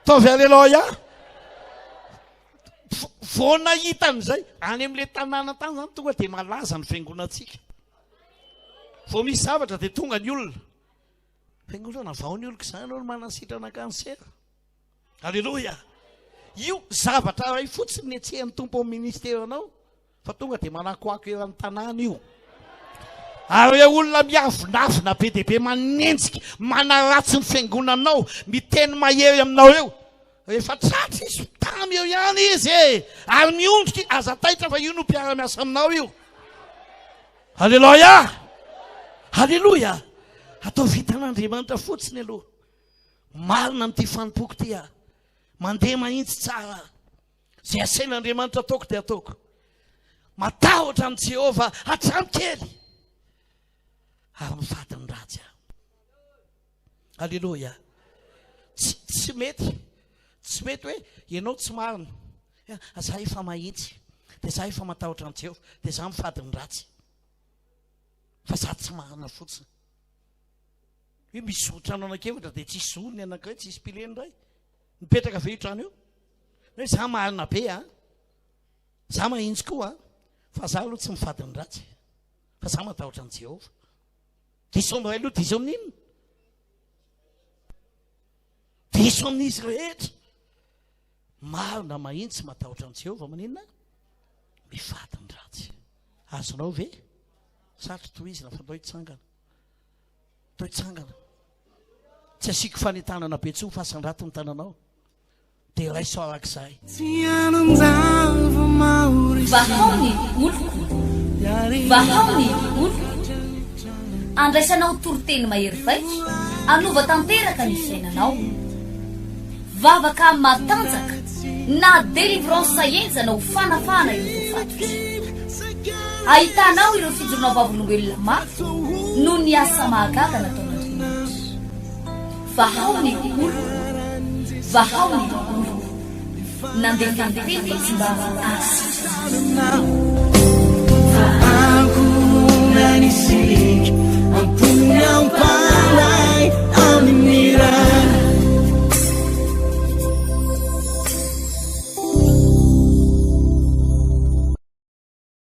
Ataovy aleloia. Vao nahita an'izay, any amin'ilay tanàna tany zany tonga dia malaza ny fiangonantsika. Vao misy zavatra dia tonga ny olona. Fiangonana vao ny oloko izany olo manasitrana cancer. Aleloia. Io zavatra iray fotsiny netsehan'ny Tompo amin'ny ministeranao. Fa tonga dia manakoako eran'ny tanàna io. Ary ireo olona miavonavona be dia be manenjika, manaratsy ny fiangonanao, miteny mahery aminao eo. Rehefa tratra izy, tamy eo ihany izy e! Ary miondrika, aza taitra fa io no mpiara-miasa aminao io. Aleloia! Aleloia! Atao vitan'Andriamanitra fotsiny aloha. Marina amin'ity fanompoako ity aho. Mandeha mahitsy tsara aho. Izay asain'Andriamanitra ataoko dia ataoko. Matahotra amin'i Jehovah hatramin'ny kely. Ary mifady ny ratsy aho. Aleloia. Tsy, tsy mety. Tsy mety hoe ianao tsy marina. Za efa mahitsy. Dia za efa matahotra an'i Jehovah. Dia za mifady ny ratsy. Fa za tsy marina fotsiny. Hoe misy trano anankiefatra dia tsisy zoro ny anankiray, tsisy pilier ny iray. Mipetraka ve io trano io? Hoe za marina be a, za mahintsy koa a, fa za aloha tsy mifady ny ratsy, fa za matahotra an'i Jehovah. Diso amin'ilay aloha, diso amin'inona? Diso amin'izy rehetra. Marina mahintsy matahotra an'i Jehovah, maninona? Mifady ny ratsy. Azonao ve? Sarotra tohizina fa ndao hitsangana. Ndao hitsangana. Tsy asiako fanentanana be intsony fa asandrato ny tananao. Dia raiso arak'izay. Vahao ny oloko, vahao ny oloko. Andraisanao toriteny mahery vaika, hanova tanteraka ny fiainanao. Vavaka matanjaka na délivrance henjana ho fanafahana ireo voafatotra. Ahitanao ireo fijoroana vavolombelona mafy noho ny asa mahagaga nataon'Andriamanitra. Vahao ny oloko, vahao ny oloko. Nandefa ny teny izy mba hahasitrana azy.